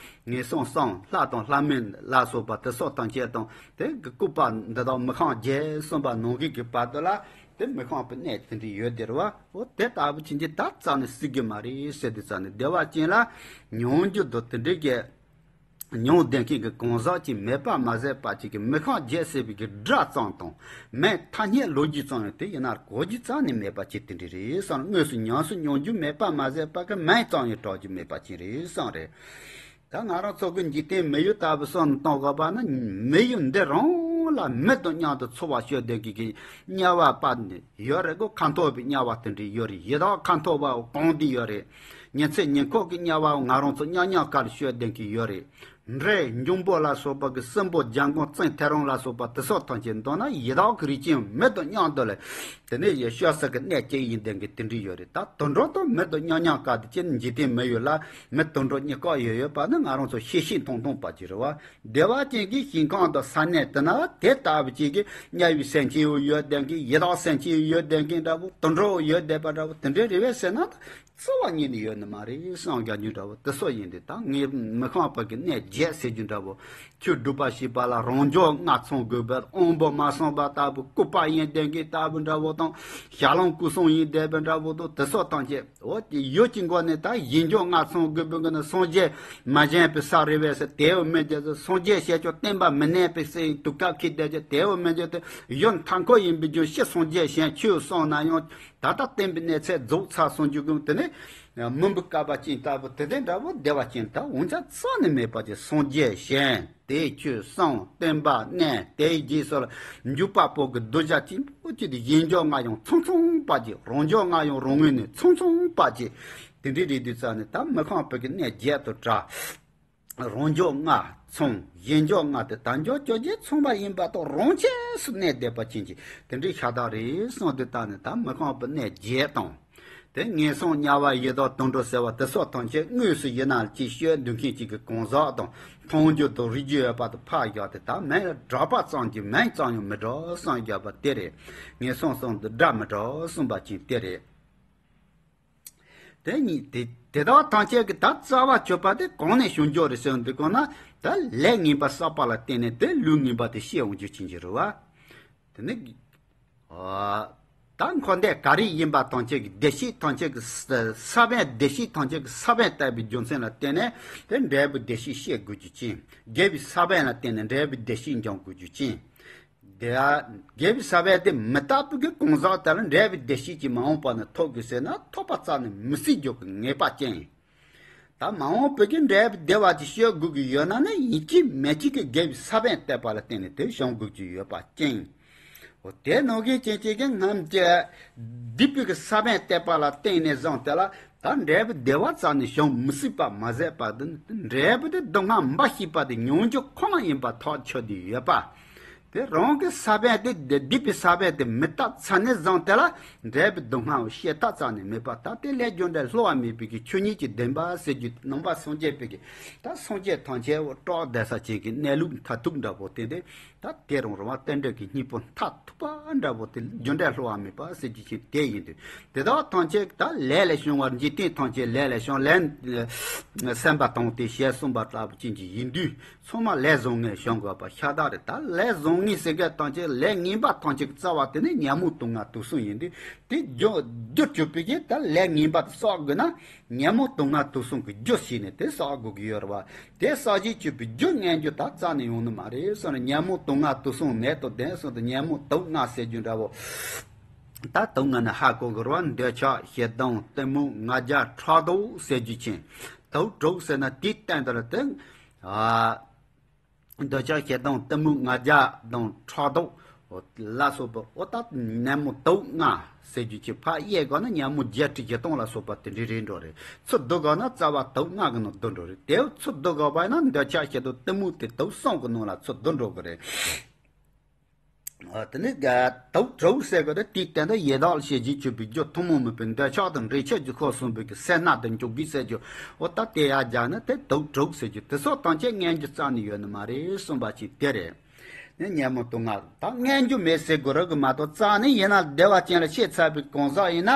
ངན་སོང་གསུམ། ལྷ་དང་ལྷ་མིན་ལ་སོགས་པ་དེ་སོགས་ཐམས་ཅད་དང་། དེ་གི་བཀོད་པ་འདི་དག་མི་ཤིང་བརྒྱད་གསུངས་པ་ནང་བཞིན་གྱི་བར་དུ་ལ། དེ་མི་ཤིང་པའི་གནས་དེ་འདྲ་ཡོད་དེ་རེད་བ། འོ་དེ་ལྟ་བུ་ཅན་གྱི་ད་རྩ་ནས་སྲིད་ཀྱི་མ་རེད་ཟེར་དུས་ཙ་ནས། བདེ་བ་ཅན་ལ་མྱོང་རྒྱུ་དང་དེ་འདྲའི་གི་མྱོང་བསྡད་མཁན་གྱི་གང་ཟག་ཅིག་མེད་པ་མ་ཟད་པ་ཅིག་གི་མི་ཤིང་བརྒྱད་ཟེར་བའི་གི་སྒྲ་ཙམ་དང་། མིང་ཐ་སྙད་ལོ་རྒྱུས་ཙམ་ཡང་དེ་ཡིན་ན་གོ་རྒྱུ་རྩ་ནས་མེད་པ་ཅིག་དེ་འདྲ་རེད་བསམ། དངོས་སུ་ཉམས་སུ་མྱོང་རྒྱུ་མེད་པ་མ་ཟད་པ་གི་མིང་ཙམ་ཡང་གྲགས་རྒྱུ་མེད་པ་ཅིག་རེད་བསམ་རེད། ད་ང་རང་ཚོ་གི་འཇིག་རྟེན་མི་ཡུལ་ལྟ་བུ་བསམ་བློ་གཏོང་དགོས་པ་ན། མི་ཡུལ་འདི་རང་ལ་མི་དང་མཉམ་དུ་འཚོ་བ་སྤྱོད་བསྡད་མཁན་གྱི་དམྱལ་བ་པ་ནི་ཡོད་རེད་གོ། ཁ་འཐོར་བའི་དམྱལ་བ་དེ་འདྲ་ཡོད་རེད། ཡི་དྭགས་ཁ་འཐོར་བ་གང་འདྲ་ཡོད་རེད། ཉི་ཚེ་ཉི་འཁོར་གྱི་དམྱལ་བ་ང་རང་ཚོ་མཉམ་མཉམ་ཁར་སྤྱོད་བསྡད་མཁན་ཡོད་རེད། འདྲེ་འབྱུང་པོ་ལ་སོགས་པ་གི་སྲིན་པོ་རྒྱལ་འགོང་ཙན་དན་རིང་ལ་སོགས་པ་དེ་སོགས་ཐམས་ཅད་མདོར་ན་ཡི་དྭགས་ཀྱི་རིགས་ཅན་མི་དང་མཉམ་དུ་ལ། དེ་ནས་ཡེ་ཤུ་ས་གི་གནས་སྐྱེ་ཡིན་ལྡན་གྱི་དེ་འདྲ་ཡོད་རེད། ད་དུད་འགྲོ་དང་མི་དང་མཉམ་མཉམ་ཀ་དེ་ཅི་འཇིག་རྟེན་མི་ཡུལ་ལ་མི་དུད་འགྲོ་གཉིས་ཀ་ཡོད་ཡོད་པ་ནི་ང་རང་ཚོ་ཤེས་ཤེས་མཐོང་མཐོང་པ་ཅིག་རེད་བ། བདེ་བ་ཅན་གྱི་ཞིང་ཁམས་དང་ས་གནས་དེ་ན་དེ་ལྟ་བུ་ཅིག་གི་དམྱལ་བའི་སེམས་ཅན་ཡོད་ལྡན་གྱི། ཡི་དྭགས་སེམས་ཅན་ཡོད་ལྡན་གྱི་འདྲ་བོ། དུད་འགྲོ་ཡོད་བསྡད་པ་འདྲ་བོ་དེ་འདྲ་རེད་བས་ཟེར་ན། རྩ་བ་ཉིད་ནས་ཡོད་ནི་མ་རེད་བསམ་རྒྱག་རྒྱུ་འདྲ་བོ་དེ་སོགས་ཡིན་ཏེ། ད་ངས་མི་ཤིང་པ་གི་གནས་བརྒྱད་ཟེར་རྒྱུ་འདྲ་བོ། ཆོས་སྒྲུབ་པ་ཞེས་པ་ལ་རང་འཇགས་ལྔ་ཚང་དགོས་པའི་དབང་པོ་མ་སོང་བ་ལྟ་བུ། བཀོད་པ་ཡིན་ལྡན་གྱི་ལྟ་བུ་འདྲ་བོ་དང་། ཞལ་ལུང་སྐུ་གསུང་ཡིན་བསྡད་པའི་འདྲ་བོ་དང་དེ་སོགས་ཐམས་ཅད། འོ་དེ་ཡུལ་གྱི་མགོ་ནས་ད་ཡིན་འཇོག་ལྔ་ཚང་དགོས་པའི་མགོ་ནས་སངས་རྒྱས་མ་བཞེངས་པའི་ས་རེད་བས་ཟེར། དེ་བས་མི་འཇོག་སངས་རྒྱས་ཞལ་ཆོས་བསྟན་པ་མི་གནས་པའི་སའི་དུས་སྐབས་ཁྱེད་བསྡད་ཀྱི། དེ་བས་མི་འཇོག་དེ་ཡུལ་མཐའ་འཁོབ་ཡིན་པའི་རྒྱུ་ཕྱི་སངས་རྒྱས་ཞལ་ཆོས་གསུངས་ན་ཡང་། ད་ལྟ་བསྟན་པའི་གནས་ཚད་རྫོགས་ཚར་སོང་རྒྱུ་གི། དེ་ནས་མུན་པའི་བསྐལ་པ་ཅན་ལྟ་བུ་དེ་དེ་འདྲ་བོ་བདེ་བ་ཅན་ད་འོང་ཆ་རྩ་ནས་མེད་པ་ཅིག། སངས་རྒྱས་ཞལ་དེ་ཆོས་གསུངས། བསྟན་པ་གནས་དེའི་རྗེས་སུ་ལ་འཇུག་པ་པོ་གི་གདུལ་བྱ་ཆེན་པོ་ཅིག་དེ་ཡིན་འཇོག་ལྔ་ཡང་ཚང་ཚང་པ་ཅིག། རང་འཇགས་ལྔ་ཡང་རང་ངོས་ནས་ཚང་ཚང་པ་ཅིག། དེ་འདྲའི་རེད་དུས་ཙ་ནས་ད་མི་ཤིང་པ་གི་གནས་བརྒྱད་དུ་གྲགས། རང་འཇགས་ལྔ་ཚང་། ཡིན་འཇོག་ལྔ་དེ་དལ་འབྱོར་བཅོ་བརྒྱད་ཚང་བ་ཡིན་པ་དང་། རང་ཆས་སུ་གནས་བསྡད་པ་ཅན་གྱི་དེ་འདྲའི་ཤ་སྟག་རེད་གསུངས་ཏེ། ད་ནི་ད་མི་ཤིང་པའི་གནས་བརྒྱད་དང་། དེ་ངན་སོང་དམྱལ་བ་ཡི་དྭགས་དུད་འགྲོ་ཟེར་བ་དེ་སོགས་ཐམས་ཅད་དངོས་སུ་ཡིན་ན་ཅིག་ཤོད་འདུག་མཁན་ཅིག་གི་གང་ཟག་དང་མཐོང་རྒྱུ་དང་རིག་རྒྱུ་ཡོད་པ་དང་ཕར་བཞག་སྟེ། ད་མིང་གྲགས་པ་ཙམ་གྱི་མིང་ཙམ་ཡང་མི་གྲགས་གསུངས་བཞག་པ་དེ་རེད། ངན་སོང་གསུམ་དུ་སྒྲ་མི་གྲགས་གསུངས་པ་ཅན་དེ་རེད། དེ་ཉིད་དེ་དེ་དག་ཐམས་ཅད་ཀྱི་ད་རྩ་བ་གཅོད་པ་དེ་གང་ནས་བྱུང་རྒྱུ་རེད་ཟེར་འདུག་གོ་ན། ད་ལས་ངན་པ་བསགས་པ་ལ་བརྟེན་ནས་དེ་ལུས་ངན་པ་དེ་སྐྱེ་འོང་རྒྱུ་ཅན་གྱི་རེད་བ། དེ་ནི། ཨ། ད་འཁོར་འདས་ག་རེ་ཡིན་པ་ཐམས་ཅད་ཀྱི་བདེ་སྐྱིད་ཐམས་ཅད་ཀྱི་ས་ས་བོན། བདེ་སྐྱིད་ཐམས་ཅད་ཀྱི་ས་བོན་བཏབ་པའི་རྒྱུ་མཚན་ལ་བརྟེན་ནས་དེ་འབྲས་བུ་བདེ་སྐྱིད་སྐྱེ་དགོས་རྒྱུ་ཅན། དགེ་བའི་ས་བོན་ལ་བརྟེན་ནས་འབྲས་བུ་བདེ་སྐྱིད་འབྱུང་དགོས་རྒྱུ་ཅན། དེ་ཡང་དགེ་བའི་ས་བོན་དེ་མི་རྟག་པའི་གི་གང་ཟག་དེ་ལ་འབྲས་བུ་བདེ་སྐྱིད་ཀྱི་མ་འོངས་པ་ནི་ཐོབ་དགོས་ཟེར་ན། ཐོབ་པ་རྩ་ནས་མི་སྲིད་རྒྱུ་གི་ངེས་པ་ཅན། ད་མ་འོངས་པའི་གི་འབྲས་བུ་བདེ་བ་ཅིག་སྐྱེ་དགོས་ཀྱི་ཡོད་ན་ནི། ཡིན་གཅིག་མིན་གཅིག་གི་དགེ་བའི་ས་བོན་བཏབ་པ་ལ་བརྟེན་ནས་དེ་བྱུང་དགོས་ཀྱི་ཡོད་པ་ཅན། འོ་དེ་ནང་བཞིན་ཅན་གཅིག་གི་རྣམ་དཔྱོད་སྡིག་པའི་གི་ས་བོན་བཏབ་པ་ལ་བརྟེན་ནས་བཟུང་སྟེ་ལ། ད་འབྲས་བུ་བདེ་བ་རྩ་ནས་བྱུང་མི་སྲིད་པ་མ་ཟད་པ་དེ་ནི། འབྲས་བུ་དེ་སྡུག་བསྔལ་འབའ་ཞིག་པ་དེ་མྱོང་རྒྱུ་ཁོ་ན་ཡིན་པ་ཐག་ཆོད་དེ་ཡོད་པ། དེ་རང་གི་ས་བོན་དེ་སྡིག་པའི་ས་བོན་དེ་མི་དག་ཚར་ནས་བཟུང་དེ་ལ་འབྲས་བུ་སྡུག་བསྔལ་བ་ཤེས་ཐབས་རྩ་ནས་མེད་པ། ད་དེ་ལས་རྒྱུ་འབྲས་བསླུ་བ་མེད་པའི་གི་ཆོས་ཉིད་ཀྱི་བདེན་པ་ཟེར་རྒྱུ་ནང་པ་སངས་རྒྱས་པའི་གི་ད་སངས་རྒྱས་ཐམས་ཅད་འོ་སྐྲག་བསྡད་ས་ཅན་གྱི་གནས་ལུགས་མཐར་ཐུག་འདྲ་པོ་དེ་འདི་ད་དེ་རང་རང་བ་རྟེན་འབྲེལ་གྱི་སྙིང་པོ་མཐར་ཐུག་པ་འདྲ་པོ་དེ་རྒྱུ་འབྲས་བསླུ་བ་མེད་པ་ཟེར་རྒྱུ་ཅན་དེ་ཡིན་དུས། དེ་དག་ཐམས་ཅད་ད་ལས་ལས་བྱུང་བར་འཇིག་རྟེན་ཐམས་ཅད་ལས་ལས་བྱུང་། ལས་སེམས་པ་དང་དེ་ཞེས་གསུངས་པ་ལྟ་བུ་ཅན་གྱི་ཡིན་དུས། ཚང་མ་ལས་བཟང་ངན་བྱུང་དགོས་པ་ཤ་སྟག་རེད། ད་ལས་བཟང་ངན་ཟེར་མཁན་ཐམས་ཅད་ལས་ངན་པ་ཐམས་ཅད་ཀྱི་རྩ་བ་དེ་ནི་ཉོན་མོངས་དུག་ལྔ་དུག་གསུམ་ཡིན་དུས། དེ་རྒྱུ་རྒྱུ་གཅོད་པའི་གི་ད་ལས་ངན་པ་དེ་བསགས་དགོས་ན་ཉོན་མོངས་དུག་ལྔ་དུག་གསུམ་གྱི་རྒྱུ་བྱས་ནས་དེ་བསགས་དགོས་ཀྱི་ཡོད་རེད་བ། དེ་བསགས་བྱས་གཅོད་པའི་རྒྱུ་ངན་རྒྱུ་ད་རྩ་ནས་ཡོང་ནི་མ་རེད་གསུངས་ནས། ཉོན་མོངས་དུག་ལྔ་དུག་གསུམ་ནད་དང་ལྡན་གསུངས་ཏེ། ཉོན་མོངས་དུག་ལྔ་ཟེར་རྒྱུ་འདྲ་བོ། ད་དུང་ང་ནི་ཧ་གོ་གི་རེད་བ། འདོད་ཆགས་ཞེ་སྡང་གཏི་མུག་ང་རྒྱལ་ཕྲག་དོག་ཟེར་རྒྱུ་ཅན། དུག་དྲུག་ཟེར་ན་དེའི་སྟེང་དུ་ལ་དེ། ཨ། འདོད་ཆགས་ཞེ་སྡང་གཏི་མུག་ང་རྒྱལ་དང་ཕྲག་དོག་ལ་སོགས་པ། འོ་ད་ཉོན་མོངས་དུག་ལྔ་ཟེར་རྒྱུ་ཅན། ཕར་གཡས་ག་ན་ཉོན་མོངས་བརྒྱད་ཁྲི་བཞི་སྟོང་ལ་སོགས་པ་དེ་འདྲ་རེད་འགྲོ་རེད། ཚུར་འདུག་ག་ན་རྩ་བ་དུག་ལྔ་གི་ནང་འདུ་འགྲོ་རེད། དེ་ཚུར་འདུག་ག་བ་ན་འདོད་ཆགས་ཞེ་སྡང་གཏི་མུག་དེ་དུག་གསུམ་གི་ནང་ལ་ཚུར་འདུ་འགྲོ་གི་རེད། ཨ། དེ་ནས་དུག་དྲུག་ཟེར་གི་རེད། དེའི་སྟེང་དུ་ཡི་དྭགས་ལ་ཞེས་བྱའི་གཅོད་པའི་རྒྱུ་ཐུན་མོང་མིན་པའི་འདོད་ཆགས་དང་འདྲེས་ཆགས་ཀྱི་ཁོ་གསུམ་པོའི་གི་སེར་སྣ་དང་འཇུག་གི་ཟེར་རྒྱུ། འོ་ད་དེ་ཡར་སྦྱར་ན་དེ་དུག་དྲུག་ཟེར་རྒྱུ་དེ་སོགས་ཐམས་ཅད་ངན་རྒྱུ་རྩ་ནས་ཡོད་ནི་མ་རེད་གསུངས་པ་ཅིག་དེ་རེད། ནི་ཉོན་མོངས་དུག་ལྔ་ད་ངན་རྒྱུ་མེད་ཟེར་དགོས་རེད་གི་མ་གཏོགས། རྩ་ནས་ཡིན་ན་བདེ་བ་ཅན་ལ་བཤད་ཚར་བའི་གང་ཟག་ཡིན་ན།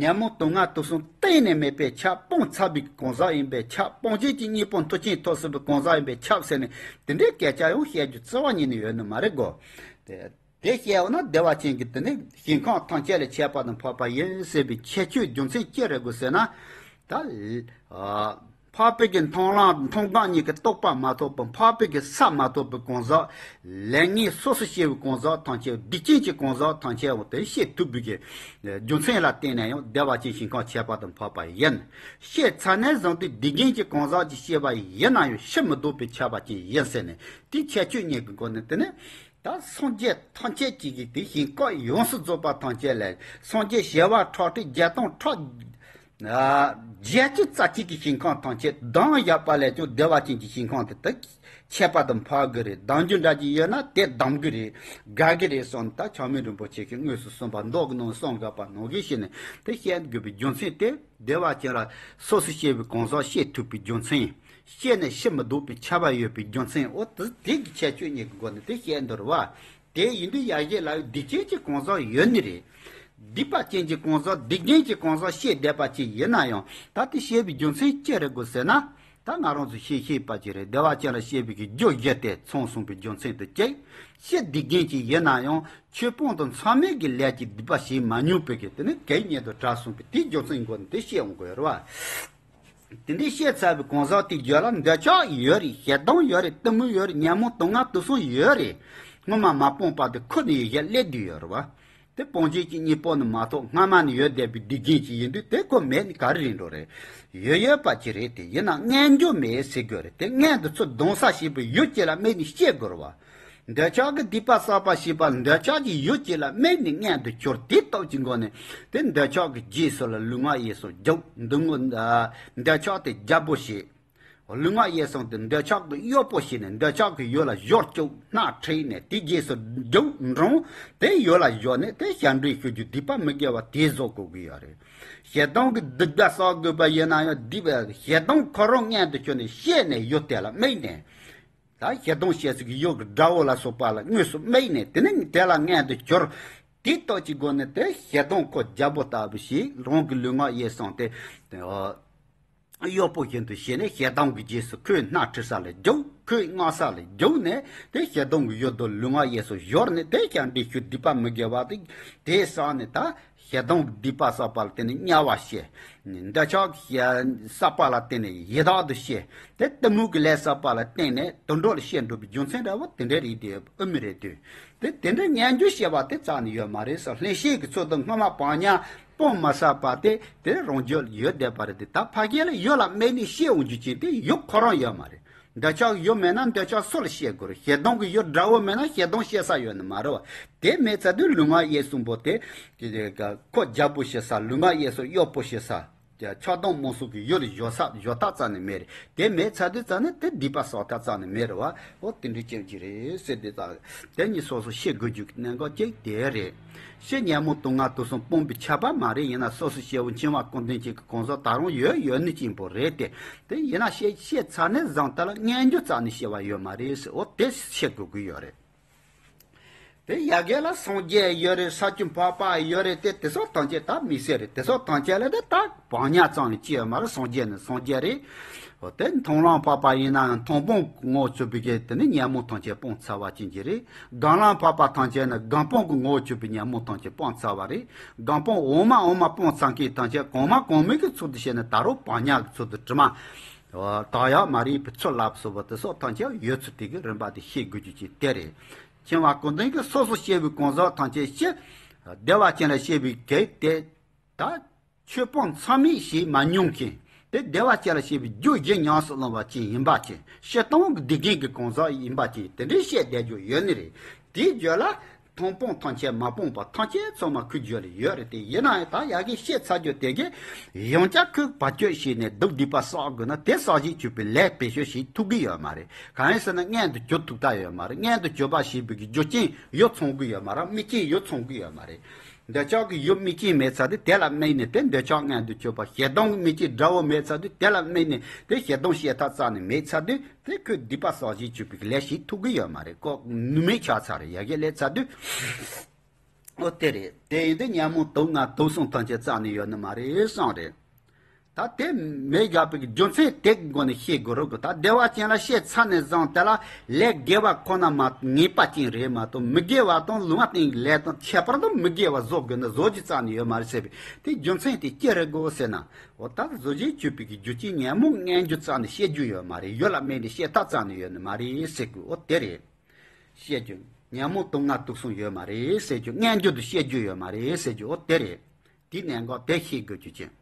ཉོན་མོངས་དུག་ལྔ་དུག་གསུམ་གཏན་ནས་མེད་པའི་ཆ་སྤངས་ཚར་བའི་གང་ཟག་ཡིན་པའི་ཆ། སྤོང་བྱེད་ཀྱི་གཉེན་པོ་མཐར་ཕྱིན་ཐོབ་ཟིན་པའི་གང་ཟག་ཡིན་པའི་ཆ་ཟེར་ནས་དེ་འདྲའི་སྐད་ཆ་ཡང་བཤད་རྒྱུ་རྩ་བ་ཉིད་ནས་ཡོད་ནི་མ་རེད་གོ། དེ་དེ་བཤད་འོ་ན་བདེ་བ་ཅན་གྱི་དེ་ནི་ཞིང་ཁམས་ཐམས་ཅད་ལས་ཁྱད་པར་དུ་འཕགས་པ་ཡིན་ཟེར་བའི་ཁྱད་ཆོས་རྒྱུ་མཚན་ཅི་རེད་གོ་ཟེར་ན། ད། ཨ། འཕགས་པའི་གི་མཐོང་ལམ་མཐོང་སྒང་གཉིས་ཀྱི་རྟོགས་པ་མ་ཐོབ་པ། འཕགས་པའི་གི་ས་མ་ཐོབ་པའི་གང་ཟག་ལས་ངན་སོ་སོ་སྐྱེ་བོའི་གང་ཟག་ཐམས་ཅད། སྡིག་ཅན་གྱི་གང་ཟག་ཐམས་ཅད་འོ་དེ་བཤད་ཐུབ་པའི་གི་རྒྱུ་མཚན་ལ་བརྟེན་ནས་ཡང་བདེ་བ་ཅན་ཞིང་ཁམས་ཁྱད་པར་དུ་འཕགས་པ་ཡིན། བཤད་ཚར་ནས་བཟུང་སྟེ་སྡིག་ཅན་གྱི་གང་ཟག་ཅིག་བཤད་པ་ཡིན་ན་ཡང་ཕྱིར་མི་ལྡོག་པའི་ཁྱབ་པ་ཅན་ཡིན་ཟེར་ནས་དེའི་ཁྱད་ཆོས་གཉིས་ཀྱི་སྒོ་ནས། དེ་ནས་ད་སངས་རྒྱས་ཐམས་ཅད་ཀྱི་གི་དེ་ཞིང་ཁམས་ཡོངས་སུ་རྫོགས་པ་ཐམས་ཅད་ལས། སངས་རྒྱས་བྱེ་བ་ཁྲག་ཁྲིག་བརྒྱ་སྟོང་ཕྲག་ཨ། བརྒྱད་ཅུ་རྩ་གཅིག་གི་ཞིང་ཁམས་ཐམས་ཅད་བསྡམས་བཞག་པ་ལས་ཀྱང་བདེ་བ་ཅན་གྱི་ཞིང་ཁམས་དེ་དག་ཁྱད་པར་དུ་འཕགས་ཀྱི་རེད། བསྡམ་རྒྱུ་འདྲ་ཅིག་ཡོད་ན་དེ་བསྡམ་གྱི་རེད། དགའ་གི་རེད་གསུངས། ད་ཆགས་མེད་རིན་པོ་ཆེ་གིས་དངོས་སུ་གསུངས་པ་མདོ་གི་ནང་གསུངས་བཞག་པ་ནང་བཞིན་བྱས་ནས་དེ་བཤད་དགོས་པའི་རྒྱུ་མཚན་དེ། བདེ་བ་ཅན་ལ་སོ་སོ་སྐྱེ་བོའི་གང་ཟག་བཤད་ཐུབ་པའི་རྒྱུ་མཚན། བཤད་ནས་ཕྱིར་མི་ལྡོག་པའི་ཁྱབ་པ་ཡོད་པའི་རྒྱུ་མཚན། འོ་དེ་དེ་གི་ཁྱད་ཆོས་གཉིས་ཀྱི་སྒོ་ནས་དེ་བཤད་འདུག་རེད་བ། དེ་ཡིན་དུས་ཡ་གཞི་ལ་སྡིག་ཅན་གྱི་གང་ཟག་ཡོད་ནི་རེད། སྡིག་པ་ཅན་གྱི་གང་ཟག་སྡིག་ཅན་གྱི་གང་ཟག་བཤད་བསྡད་པ་ཅིག་ཡིན་ན་ཡང་། ད་དེ་བཤད་པའི་རྒྱུ་མཚན་ཅི་རེད་གོ་ཟེར་ན། ད་ང་རང་ཚོ་ཤེས་ཤེས་པ་ཅིག་རེད། བདེ་བ་ཅན་ལ་བཤད་པའི་གི་རྒྱུ་བཞི་དེ་ཚང་གསུངས་པའི་རྒྱུ་མཚན་དེ་གཅིག་བཤད་སྡིག་ཅན་ཅིག་ཡིན་ན་ཡང་ཆོས་སྤོང་དང་མཚམས་མེད་ཀྱི་ལས་ཀྱི་སྡིག་པ་བྱེད་མ་མྱོང་བའི་གི་དེ་ནི་གད་སྙིགས་དུ་གྲགས་གསུངས་པའི་དེའི་རྒྱུ་མཚན་སྒོ་ནས་དེ་བཤད་འོང་དགོས་རེད་བ། དེ་འདྲའི་བཤད་ཚར་བའི་གང་ཟག་དེའི་རྒྱུད་ལ་འདོད་ཆགས་ཡོད་རེད། ཞེ་སྡང་ཡོད་རེད། གཏི་མུག་ཡོད་རེད། ཉོན་མོངས་དུག་ལྔ་དུག་གསུམ་ཡོད་རེད། སྔོན་མ་མ་སྤངས་པ་དེ་ཁུར་ནས་ཡར་སླེབས་བསྡད་ཡོད་རེད་བ། དེ་སྤོང་བྱེད་ཀྱི་གཉེན་པོ་ནི་མ་ཐོབ། སྔ་མ་ནས་ཡོད་བསྡད་པའི་སྡིག་ཅན་ཅིག་ཡིན་དུས་དེ་ཁོ་མེད་ནི་ག་རེ་རེད་འགྲོ་རེད། ཡོད་ཡོད་པ་ཅིག་རེད། དེ་ཡིན་ན་ངན་རྒྱུ་མེད་ཟེར་དགོས་རེད། དེ་ངན་དུ་ཚུར་ལྡང་ས་ཞེས་པའི་ཡུལ་ཅིག་ལ་དམིགས་ནས་བཤད་དགོས་རེད་བ། འདོད་ཆགས་ཀྱི་སྡིག་པ་བསགས་པ་ཞེས་པ་འདོད་ཆགས་ཀྱི་ཡུལ་ཅིག་ལ་དམིགས་ནས་ངན་དུ་གྱུར། དེའི་སྟོབས་ཀྱི་སྒོ་ནས་དེ་འདོད་ཆགས་ཀྱི་རྗེས་སུ་ལ་ལུས་ངག་ཡིད་གསུམ་རྒྱུག་འདུག་ངོ་། འདོད་ཆགས་དེ་རྒྱལ་པོ་བྱེད། ལུས་ངག་ཡིད་གསུམ་དེ་འདོད་ཆགས་ཀྱི་གཡོག་པོ་བྱས་ནས་འདོད་ཆགས་ཀྱི་ཡུལ་ལ་སྦྱོར་བཅུག་སྣ་ཁྲིད་ནས་དེའི་རྗེས་སུ་རྒྱུག་འབྲང་། དེ་ཡུལ་ལ་སྦྱོར་ནས་དེ་བྱ་འདྲེ་ཤོར་རྒྱུ་སྡིག་པ་མི་དགེ་བ་དེ་བཟོ་དགོས་ཀྱི་ཡོད་རེད། ཞེ་སྡང་གི་སྡིག་པ་བསགས་དགོས་པ་ཡིན་ན་ཡང་སྡིག་པ་ཞེ་སྡང་ཁོ་རང་མངལ་དུ་གྱུར་ནས་བཤད་ནས་ཡུལ་དེ་ལ་དམིགས་ནས། ད་ཞེ་སྡང་བྱེད་སའི་གི་ཡུལ་གྱི་དགྲ་བོ་ལ་སོགས་པ་ལ་དངོས་སུ་དམིགས་ནས་དེ་ནི་དེ་ལ་ངན་དུ་གྱུར། དེའི་སྟོབས་ཀྱི་སྒོ་ནས་དེ་ཞེ་སྡང་ཁོ་རྒྱལ་པོ་ལྟ་བུ་ཞིག་རང་གི་ལུས་ངག་ཡིད་གསུམ་དེ་གཡོག་པོ་བཞིན་དུ་བྱས་ནས་ཞེ་སྡང་གི་རྗེས་སུ་ཁོའི་སྣ་ཁྲིད་ས་ལ་རྒྱུག་ཁོའི་མངགས་ས་ལ་རྒྱུག་ནས་དེ་ཞེ་སྡང་གི་ཡུལ་དུ་ལུས་ངག་ཡིད་གསུམ་སྦྱོར་ནས་དེ་བྱ་འདྲེ་ཤོར་སྡིག་པ་མི་དགེ་བ་དེ་དེ་བསགས་ནས། ད་ཞེ་སྡང་གི་སྡིག་པ་བསགས་པ་ལ་བརྟེན་ནས་དམྱལ་བ་སྐྱེ། འདོད་ཆགས་ཀྱི་བསགས་པ་ལ་བརྟེན་ནས་ཡི་དྭགས་དུ་སྐྱེ། དེ་གཏི་མུག་གི་ལས་བསགས་པ་ལ་བརྟེན་ནས་དུད་འགྲོ་ལ་སྐྱེ་འགྲོ་བའི་རྒྱུ་མཚན་འདྲ་བོ་དེ་འདྲ་རེད་དེ་ཨེ་མི་རེད་དེ། དེ་དེ་འདྲ་ངན་རྒྱུ་བཤད་པ་དེ་རྩ་ནས་ཡོད་མ་རེད་ཟེར། བློ་ཤེས་ཀྱི་ཚུལ་དུ་སྔོན་མ་བག་ཉལ་སྤོང་མ་བསགས་པ་དེ་དེ་རང་རྒྱུད་ཡོད་བསྡད་པ་རེད་དེ། ད་ཕ་གི་ལ་ཡུལ་ལ་དམིགས་ནས་བཤད་འོང་རྒྱུ་ཅན་དེ་ཡུལ་ཁོ་རང་ཡོད་མ་རེད། འདོད་ཆགས་ཡུལ་མེད་ན་འདོད་ཆགས་སུ་ལ་སྐྱེ་དགོས་རེད། ཞེ་སྡང་གི་ཡུལ་དགྲ་བོ་མེད་ན་ཞེ་སྡང་སྐྱེ་ས་ཡོད་ནི་མ་རེད་བ། དེ་མེད་ཚར་དུས་ལུས་ངག་ཡིད་གསུམ་པོ་དེ་ཁོ་རྒྱལ་པོ་བྱེད་ས། ལུས་ངག་ཡིད་གསུམ་གཡོག་པོ་བྱེད་ས། ཆགས་སྡང་རྨོངས་གསུམ་གྱི་ཡུལ་ལ་བཞག་ས་བཞག་ཐབས་རྩ་ནས་མེད་རེད། དེ་མེད་ཚར་དུས་རྩ་ནས་དེ་སྡིག་པ་བསགས་ཐབས་རྩ་ནས་མེད་རེད་བ། འོ་དེ་འདྲ་ཅན་ཅིག་རེད་ཟེར་དེ་ཙང་དེ་གཉིས་སོ་སོ་ཤེས་དགོས་རྒྱུ་གི་གནད་འགག་ཅིག་དེ་རེད། ཕྱི་ཉོན་མོངས་དུག་ལྔ་དུག་གསུམ་སྤོང་བའི་ཆད་པ་མ་རེད། ཡིན་ན་སོ་སོ་སྐྱེ་བོ་འཆིང་བ་ཀུན་ལྡན་ཅིག་གི་གང་ཟག་ད་རུང་ཡོད་ཡོད་ནི་གཅིག་པོ་རེད་དེ། དེ་ཡིན་ན་ཤེས་ཤེས་ཚར་ནས་བཟུང་དེ་ལ་ངན་རྒྱུ་རྩ་ནས་ཤེས་པ་ཡོད་མ་རེད་ཟེར། འོ་དེ་ཤེས་དགོས་ཀྱི་ཡོད་རེད། དེ་ཡ་གི་ལ་སངས་རྒྱས་ཡོད་རེད། ས་བཅུ་འཕགས་པ་ཡོད་རེད། དེ་དེ་སོགས་ཐམས་ཅད་ད་མི་སྲིད་རེད། དེ་སོགས་ཐམས་ཅད་ལ་དེ་ད་བག་ཉལ་ཙམ་ལས་ཅི་ཡོད་མ་རེད། སངས་རྒྱས་ནི་སངས་རྒྱས་རེད། འོ་དེ་མཐོང་ལམ་འཕགས་པ་ཡིན་ན་ཡང་མཐོང་སྤང་གི་ངོ་བོ་ཆུད་པའི་གི་དེ་ནི་ཉོན་མོངས་ཐམས་ཅད་སྤངས་ཚར་བ་ཅན་གྱི་རེད། སྒོམ་ལམ་འཕགས་པ་ཐམས་ཅད་ནི་སྒོམ་སྤང་གི་ངོ་བོ་ཆུད་པའི་ཉོན་མོངས་ཐམས་ཅད་སྤངས་ཚར་བ་རེད། སྒོམ་སྤང་འོག་མ་འོག་མ་སྤངས་ཚར་མཁན་ཐམས་ཅད་གོང་མ་གོང་མའི་གི་ཚུལ་དུ་བྱས་ནས་ད་རུང་བག་ཉལ་གྱི་ཚུལ་དུ་དྲི་མ་དག་ཡག་མ་རིག་པའི་ཚུལ་ལ་སོགས་པ་དེ་སོགས་ཐམས་ཅད་ཡོད་ཚུལ་དེ་གི་རིམ་པ་དེ་ཤེས་དགོས་རྒྱུ་ཅིག་དེ་རེད། འཆིང་བ་ཀུན་ལྡན་གྱི་སོ་སོ་སྐྱེ་བོའི་གང་ཟག་ཐམས་ཅད་ཕྱི་བདེ་བ་ཅན་ལ་སྐྱེ་བའི་གེགས་དེ་ད་ཆོས་སྤོང་མཚམས་མེད་ཞིག་མ་མྱོང་མཁན། དེ་བདེ་བ་ཅན་ལ་སྐྱེ་བའི་རྒྱུ་གཞན་ཉམས་སུ་བླང་བ་ཅན་ཡིན་པ་ཅན། སྤྱིར་བཏང་གི་སྡིག་རྒན་གྱི་གང་ཟག་ཡིན་པ་ཅན་དེ་འདྲའི་བཤད་བསྡད་རྒྱུ་ཡོད་ནི་རེད། དེའི་རྒྱུད་ལ་མཐོང་སྤང་ཐམས་ཅད་མ་སྤངས་པ་ཐམས་ཅད་ཚང་མ་ཁོའི་རྒྱུད་ལ་ཡོད་རེད་དེ། ཡིན་ན་ཡང་ད་ཡ་གི་བཤད་ཚར་རྒྱུ་དེ་གི་ཡང་བསྐྱར་ཁོས་བར་གཅོད་བྱས་ནས་སྡུག་སྡིག་པ་བསགས་དགོས་ན་དེ་བསགས་བཞིན་གྱུར་པའི་ལས་བེད་སྤྱོད་བྱེད་ཐུབ་ཀྱི་ཡོད་མ་རེད། གང་ཡིན་ཟེར་ན་མངལ་དུ་གྱུར་ཐུབ་ཐབས་ཡོད་མ་རེད། མངལ་དུ་གྱུར་པ་ཞེས་པའི་གི་རྒྱུ་རྐྱེན་ཡོ་ཚང་གི་ཡོད་མ་རེད། དམིགས་རྐྱེན་ཡོ་ཚང་གི་ཡོད་མ་རེད། འདོད་ཆགས་ཀྱི་ཡུལ་དམིགས་རྐྱེན་མེད་ཚར་དུས་དེ་ལ་དམིགས་ནས་དེ་འདོད་ཆགས་མངལ་དུ་གྱུར་པ་ཞེ་སྡང་གི་དམིགས་རྐྱེན་དགྲ་བོ་མེད་ཚར་དུས་དེ་ལ་དམིགས་ནས་དེ་ཞེ་སྡང་བྱེད་ཐབས་རྩ་ནས་མེད་ཚར་དུས་དེ་ཁོས་སྡིག་པ་བསགས་བཞིན་གྱུར་པའི་ལས་བྱེད་ཐུབ་ཀྱི་ཡོད་མ་རེད། ཁོ་ནུས་མེད་ཆགས་ཚར་རེད། ཡ་གི་ལས་ཚར་དུས་ཨོ་དེ་རེད། དེ་ཡིན་དུས་ཉོན་མོངས་དུག་ལྔ་དུག་གསུམ་ཐམས་ཅད་རྩ་ནས་ཡོད་ནི་མ་རེད་བསམ་རེད། ད་དེ་མེད་དགོས་པའི་རྒྱུ་མཚན་དེ་གི་སྒོ་ནས་ཤེས་དགོས་རེད་གོ། ད་བདེ་བ་ཅན་ལ་སྐྱེས་ཚར་ནས་བཟུང་དེ་ལ་ལས་དགེ་བ་ཁོ་ན་མ་ངེས་པ་ཅན་རེད་མ་གཏོགས་མི་དགེ་བ་དང་ལུང་བ་སྟེང་གི་ལས་དང་ཁྱད་པར་དུ་མི་དགེ་བ་བཟོ་དགོས་ན་བཟོ་རྒྱུ་རྩ་ནས་ཡོད་མ་རེད་ཟེར་བའི་དེ་རྒྱུ་མཚན་དེ་ཅི་རེད་གོ་ཟེར་ན། འོ་ད་བཟོ་བྱེད་གྱུར་པའི་གི་རྒྱུ་རྐྱེན་ཉོན་མོངས་མངལ་རྒྱུ་རྩ་ནས་བཤད་རྒྱུ་ཡོད་མ་རེད། ཡུལ་ལ་དམིགས་ནས་བཤད་ཐབས་རྩ་ནས་ཡོད་ནི་མ་རེད་ཟེར་དགོས། འོ་དེ་རེད། བཤད་རྒྱུ་ཉོན་མོངས་དུག་ལྔ་དུག་གསུམ་ཡོད་མ་རེད་ཟེར་རྒྱུ། མངལ་རྒྱུ་དུ་བཤད་རྒྱུ་ཡོད་མ་རེད་ཟེར་རྒྱུ། འོ་དེ་རེད། དེའི་གནད་འགག་དེ་ཤེས་དགོས་རྒྱུ་ཅན།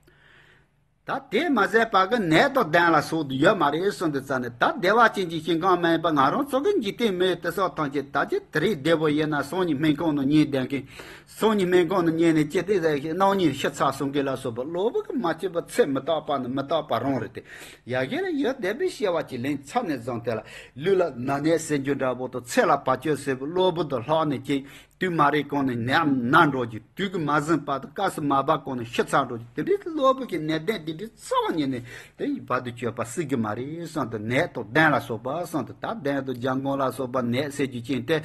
ད་དེ་མ་ཟད་པ་གི་ནད་དང་ལྡན་ལ་སོགས་ཡོད་མ་རེད་གསུངས་དུས་ཙ་ནས། ད་བདེ་བ་ཅན་གྱི་ཞིང་ཁམས་མ་ཡིན་པ་ང་རང་ཚོ་གི་འཇིག་རྟེན་མི་དེ་སོགས་ཐམས་ཅད་ད་ཅི་དེ་རིང་བདེ་པོ་ཡིན་ན་སང་ཉིན་སྨན་ཁང་ནང་ཉལ་བསྡད་མཁན། སང་ཉིན་སྨན་ཁང་ནང་ཉལ་ནས་ཅི་སྟེ་ཟེར་ཞིག་གནངས་ཉིན་ཤི་ཚར་སོང་གི་ལ་སོགས་པ་བློ་བུ་གི་མ་སྐྱིད་པ་ཚེ་མི་རྟག་པ་ནི་མི་རྟག་པ་རང་རེད་དེ། ཡ་གི་ལ་ཡོད་བསྡད་པའི་སྐྱེ་བ་ཅིག་ལེན་ཚར་ནས་བཟུང་དེ་ལ་ལུས་ལ་ན་ནད་ཟེར་རྒྱུ་འདྲ་པོ་དང་ཚེ་ལ་བར་ཆད་ཟེར་བའི་བློ་བུ་དང་ལྷག་ནས་ཅིག་དུས་མ་རེད་གོང་ནས་ནད་ན་འགྲོ་རྒྱུ། དུས་ཀྱི་མ་ཟིན་བར་དུ་སྐབས་སུ་མ་བབས་གོང་ནས་ཤི་ཚར་འགྲོ་རྒྱུ། དེ་འདྲའི་བློ་བུ་གི་ནད་ལྡན་དེ་འདྲའི་རྩ་བ་ཉིད་ནས་དེ་བར་དུ་གཅོད་པ་སྲིད་ཀྱི་མ་རེད་བསམ་དུ། ནད་དང་ལྡན་ལ་སོགས་པ་བསམ་དུ། ད་ལྡན་དང་འཇམ་མགོན་ལ་སོགས་པ་ནད་ཟེར་རྒྱུ་ཅན་དེ།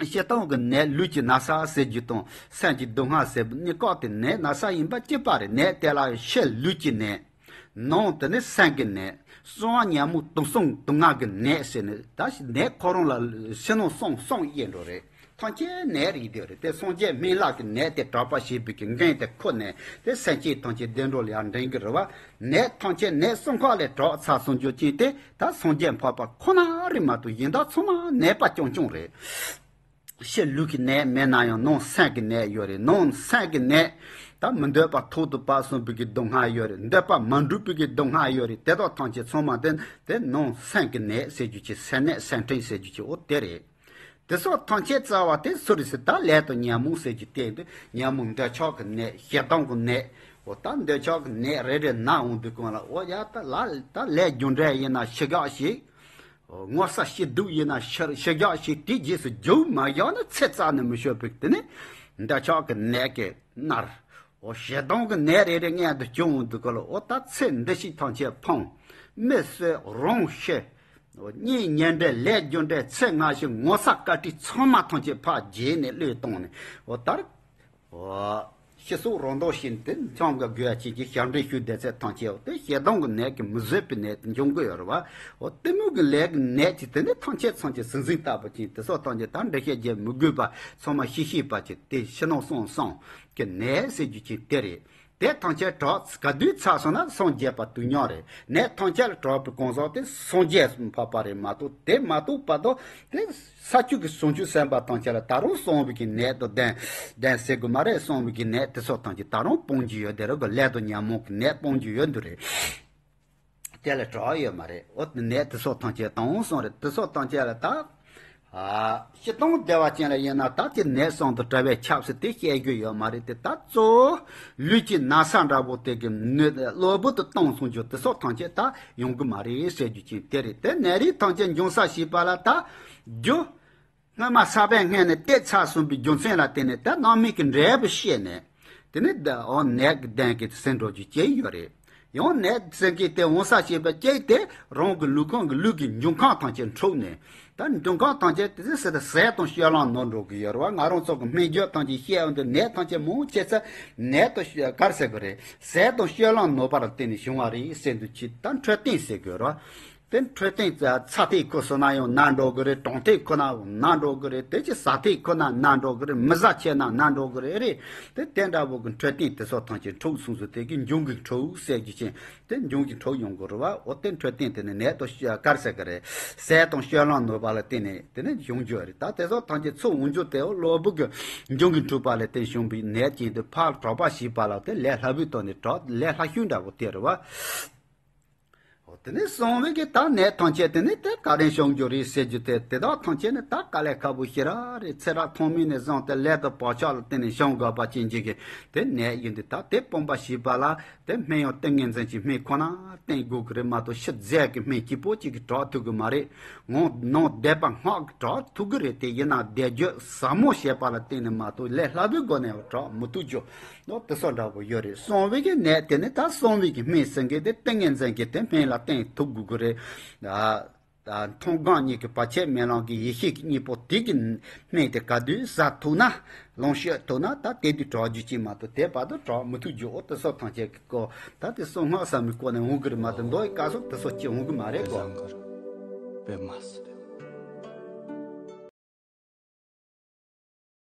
སྤྱིར་བཏང་གི་ནད་ལུས་ཀྱི་ན་ཚ་ཟེར་རྒྱུ་དང་སེམས་ཀྱི་སྡུག་བསྔལ་ཟེར་བ་གཉིས་ཀ་དེ་ནད་ན་ཚ་ཡིན་པ་གཅིག་པ་རེད། ནད་དེ་ལ་ཕྱི་ལུས་ཀྱི་ནད། ནང་དེ་ནི་སེམས་ཀྱི་ནད། གསང་བ་ཉོན་མོངས་དུག་གསུམ་དུག་ལྔ་གི་ནད་ཟེར་ནས། ད་ནད་ཁོ་རང་ལ་ཕྱི་ནང་གསང་གསུམ་དབྱེ་འགྲོ་རེད། ཐམས་ཅད་ནད་རེད་དེ་རེད་དེ། སངས་རྒྱས་སྨན་བླ་གི་ནད་དེ་དྲག་པ་ཞེས་པའི་གི་འགན་དེ་ཁུར་ནས་དེ་སེམས་ཅན་ཐམས་ཅད་བདེ་འགྲོ་ལ་ཡར་འདྲེན་གི་རེད་བ། ནད་ཐམས་ཅད་ནད་གསུམ་ཀ་ལས་དྲག་ཚར་སོང་རྒྱུ་ཅན་དེ་ད་སངས་རྒྱས་འཕགས་པ་ཁོ་ན་རེད་མ་གཏོགས་གཞན་དག་ཚང་མ་ནད་པ་རྐྱང་རྐྱང་རེད། ཕྱི་ལུས་ཀྱི་ནད་མེད་ན་ཡང་ནང་སེམས་ཀྱི་ནད་ཡོད་རེད། ནང་སེམས་ཀྱི་ནད་ད་མི་འདོད་པ་ཐོག་ཏུ་བབས་སོང་བའི་གི་སྡུག་བསྔལ་ཡོད་རེད། འདོད་པ་མ་འགྲུབ་པའི་གི་སྡུག་བསྔལ་ཡོད་རེད། དེ་དག་ཐམས་ཅད་ཚང་མ་དེ་དེ་ནང་སེམས་ཀྱི་ནད་ཟེར་རྒྱུ་ཅིག་སེམས་ནད་སེམས་ཁྲལ་ཟེར་རྒྱུ་ཅིག་འོ་དེ་རེད། དེ་སོགས་ཐམས་ཅད་རྩ་བ་དེ་སུ་རེད་ཟེར། ད་ལས་དང་ཉོན་མོངས་ཟེར་རྒྱུ་དེ་འདི་ཉོན་མོངས་འདོད་ཆགས་ཀྱི་ནད་ཞེ་སྡང་གི་ནད། འོ་ད་འདོད་ཆགས་ཀྱི་ནད་རེ་རེ་ན་འོང་དུས་གང་ལ་འོ་ཡ་ད་ལ་ད་ལས་རྒྱུ་འབྲས་ཡིན་ན་ཤི་གག་ཞིག་ངོ་ཚ་སྐྱིད་སྡུག་ཡིན་ན་ཤི་ཤི་རྒྱག་ཞིག་དེའི་རྗེས་སུ་རྒྱུག་མ་བཞག་ན་ཚེ་རྩ་ནས་མི་ཤོར་བའི་དེ་ནི་འདོད་ཆགས་ཀྱི་ནད་ཀྱིས་མནར། འོ་ཞེ་སྡང་གི་ནད་རེ་རེ་མངལ་དུ་བྱུང་འོང་དུས་སྐབས་ལ་འོ་ད་ཚེ་འདི་ཕྱི་ཐམས་ཅད་ཕུང་། མི་གསོད་རང་ཤི། འོ་གཉེན་ཉེ་འབྲེལ་ལས་རྒྱུ་འབྲས་ཚེ་སྔ་ཕྱི་ངོ་ཚ་བཀའ་དྲིན་ཚང་མ་ཐམས་ཅད་ཕར་བརྗེད་ནས་བློས་བཏང་ནས་འོ་ད་རེས། འོ། ཤི་སོགས་རང་དོན་བཞིན་དུ་འཚང་གི་དགོས་ཡ་ཅན་གྱི་ཞབས་འདྲེན་ཞུ་བསྡད་ཚད་ཐམས་ཅད་འོ་དེ་ཞེ་སྡང་གི་ནད་ཀྱིས་མི་བཟོད་པའི་ནད་དུ་འབྱུང་གི་ཡོད་རེད་བ། འོ་གཏི་མུག་གི་ལས་ཀྱི་ནད་ཀྱིས་དེ་ནི་ཐམས་ཅད་ཚང་གི་སྲིད་འཛིན་ལྟ་བུ་ཅན་དེ་སོགས་ཐམས་ཅད་ད་འགྲེལ་བཤད་རྒྱག་མི་དགོས་པ་ཚང་མ་ཤེས་ཤེས་པ་ཅིག་དེ་ཕྱི་ནང་གསང་གསུམ་གྱི་ནད་ཟེར་རྒྱུ་ཅན་དེ་རེད། དེ་ཐམས་ཅད་དྲག་ག་དུས་ཚར་སོང་ན་སངས་རྒྱས་པ་དུས་མཉམ་རེད། ནད་ཐམས་ཅད་ལ་དྲག་པའི་གང་ཟག་དེ་སངས་རྒྱས་སུ་འཕགས་པ་རེད་མ་གཏོགས་དེ་མ་གཏོགས་པ་དང་དེ་ས་བཅུ་གི་བྱང་ཆུབ་སེམས་དཔའ་ཐམས་ཅད་ལ་ད་རུང་གསང་བའི་གི་ནད་དང་ལྡན་ལྡན་ཟེར་དགོས་མ་རེད། གསང་བའི་གི་ནད་དེ་སོགས་ཐམས་ཅད་ད་རུང་སྤོང་རྒྱུ་ཡོད་དེ་རེད་གི། ལས་དང་ཉོན་མོངས་ཀྱི་ནད་སྤོང་རྒྱུ་ཡོད་འདུག་རེད། དེ་ལ་དྲག་ཡོད་མ་རེད། འོ་དེ་ནད་དེ་སོགས་ཐམས་ཅད་དང་གསུམ་རེད། དེ་སོགས་ཐམས་ཅད་ལ་ད་ ཨ། སྤྱིར་བཏང་བདེ་བ་ཅན་ལ་ཡིན་ན་ད་དེ་ནད་གསུམ་དང་བྲལ་བའི་ཆབ་སྲིད་དེ་བཤད་རྒྱུ་ཡོད་མ་རེད་དེ། ད་གཙོ་བོ་ལུས་ཀྱི་ན་ཚ་འདྲ་པོ་དེ་གི་ནད་གློ་བུར་དུ་བཏང་སོང་རྒྱུ་དེ་སོགས་ཐམས་ཅད་ད་ཡོང་གི་མ་རེད་ཟེར་རྒྱུ་ཅན་དེ་རེད། དེ་ནད་རིགས་ཐམས་ཅད་འབྱུང་ས་ཞེས་པ་ལ་ད་རྒྱུ། སྔོན་མ་ས་པཎ་སྔོན་ནས་བལྟས་ཚར་སོང་བའི་རྒྱུ་མཚན་ལ་བརྟེན་ནས་ད་སྣང་མེད་ཀྱི་འབྲས་བུ་བཤད་ནས། དེ་ནས་ད་འོ་ནད་ཀྱི་གདོན་གྱིས་ཟིན་འགྲོ་རྒྱུ་ཅིག་ཡོད་རེད། ཡང་ནད་ཟིན་མཁན་དེ་འོང་ས་བྱས་པ་གཅིག་དེ་རང་གི་ལུས་ཁམས་ཀྱི་ལུས་ཀྱི་འབྱུང་ཁམས་ཐམས་ཅད་འཁྲུགས་ནས། ད་འབྱུང་ཁམས་ཐམས་ཅད་དེ་ཟེར་ཟས་དང་སྤྱོད་ལམ་ནོར་འགྲོ་གི་ཡོད་རེད་བ། ང་རང་ཚོ་གི་སྨན་བརྗོད་ཐམས་ཅད་བཤད་འོང་དུས་ནད་ཐམས་ཅད་མང་ཆེ་ས་ནད་དང་ག་རེ་ཟེར་གི་རེད། ཟས་དང་སྤྱོད་ལམ་ནོར་བ་ལ་བརྟེན་ནས་བྱུང་བ་རེད་ཟེར་འདུག་ཅིག་ད་འཕྲོད་བསྟེན་ཟེར་གི་ཡོད་རེད་བ། དེ་འཕྲོད་བསྟེན་ཚ་ཚ་ཐིག་ཁུ་སོང་ན་ཡང་ན་འགྲོ་གི་རེད། གྲང་ཐིག་ཁུ་ན་ན་འགྲོ་གི་རེད། དེ་ཅི་ཟ་ཐིག་ཁུ་ན་ན་འགྲོ་གི་རེད། མི་ཟ་ཆེ་ན་ན་འགྲོ་གི་རེད། རེད། དེ་དེ་འདྲ་བོ་གི་འཕྲོད་བསྟེན་དེ་ཚོ་ཐམས་ཅད་འཁྲུགས་སོང་ཟེར། དེ་གི་འབྱུང་གི་འཁྲུགས་ཟེར་རྒྱུ་ཅན་དེ་འབྱུང་གི་འཁྲུགས་ཡོང་གི་རེད་བ། འོ་དེ་འཕྲོད་བསྟེན་དེ་ནི་ནད་དང་ག་རེ་ཟེར་གི་རེད། ཟས་དང་སྤྱོད་ལམ་ནོར་བ་ལ་བརྟེན་ནས་དེ་ནི་བྱུང་རྒྱུ་རེད། ད་དེ་ཚོ་ཐམས་ཅད་ཚུར་འོང་རྒྱུ་དེ་འོ་གློ་བུར་གི་འབྱུང་གི་འཁྲུགས་པ་ལ་བརྟེན་བྱུང་བའི་ནད་ཅན་དུ་ཕར་དྲག་པ་ཞེས་པ་ལ་དེ་ལས་སླ་པོའི་ཐོག་ནས་དྲག་ལས་སླ་ཤོས་འདྲ་བོ་དེ་རེད་བ། འོ་དེ་ནས་གསང་བའི་གི་ད་ནད་ཐམས་ཅད་དེ་ནི་དེ་ག་རེ་བྱུང་རྒྱུ་རེད་ཟེར་རྒྱུ་དེ་དེ་དག་ཐམས་ཅད་ནི་ད་དཀའ་ལས་ཁག་པོ་ཞེ་དྲག་རེད། ཚེ་རབས་ཐོག་མེད་ནས་བཟུང་སྟེ་ལས་དང་བག་ཆགས་ལ་བརྟེན་ནས་བྱུང་དགོས་པ་ཅན་གྱི་གི་དེ་ནད་ཡིན་དུས། ད་དེ་སྤོང་བ་ཞེས་པ་ལ་དེ་སྨན་ཡང་ཏིང་ངེ་འཛིན་གྱི་སྨན་ཁོ་ན་བསྟེན་དགོས་ཀྱི་རེད་མ་གཏོགས་ཕྱི་རྫས་ཀྱི་སྨན་གཅིག་པོ་གཅིག་གིས་དྲག་ཐུབ་ཀྱི་མ་རེད། ངོ་ནང་བཟླས་པ་སྔགས་ཀྱིས་དྲག་ཐུབ་ཀྱི་རེད། དེ་ཡིན་ན་བཟླས་བརྗོད་ཟབ་མོ་བྱས་པ་ལ་བརྟེན་ནས་མ་གཏོགས་ལས་སླ་པོའི་སྒོ་ནས་དྲག་མི་ཐུབ་རྒྱུ། ནོ་དེ་སོགས་འདྲ་པོ་ཡོད་རེད། གསང་བའི་གི་ནད་དེ་ནི་ད་གསང་བའི་གི་སྨན་ཟེར་མཁན་དེ་ཏིང་ངེ་འཛིན་གྱི་དེ་སྨན་ལ་བརྟེན་ཐུབ་དགོས་ཀྱི་རེད། ཨ། ད་མཐོང་སྒང་གཉིས་ཀྱི་བར་ཆད་མེད་ལམ་གྱི་ཡེ་ཤེས་ཀྱི་གཉེན་པོ་དེ་གི་སྨན་དེ་ག་དུས་ཟ་ཐུབ་ན། ལོངས་སྤྱོད་ཐུབ་ན་ད་དེ་དུས་དྲག་རྒྱུ་ཅིག་མ་གཏོགས་དེ་བར་དུ་དྲག་མི་ཐུབ་རྒྱུ། འོ་དེ་སོགས་ཐམས་ཅད་ཀྱི་སྐོར་ད་དེ་གསང་སྔགས་ཟབ་མོའི་སྐོར་ནས་འོང་གི་རེད་མ་གཏོགས་མདོ་ཡི་སྐབས་སུ་དེ་སོགས་ཅིག་འོང་གི་མ་རེད་གོ།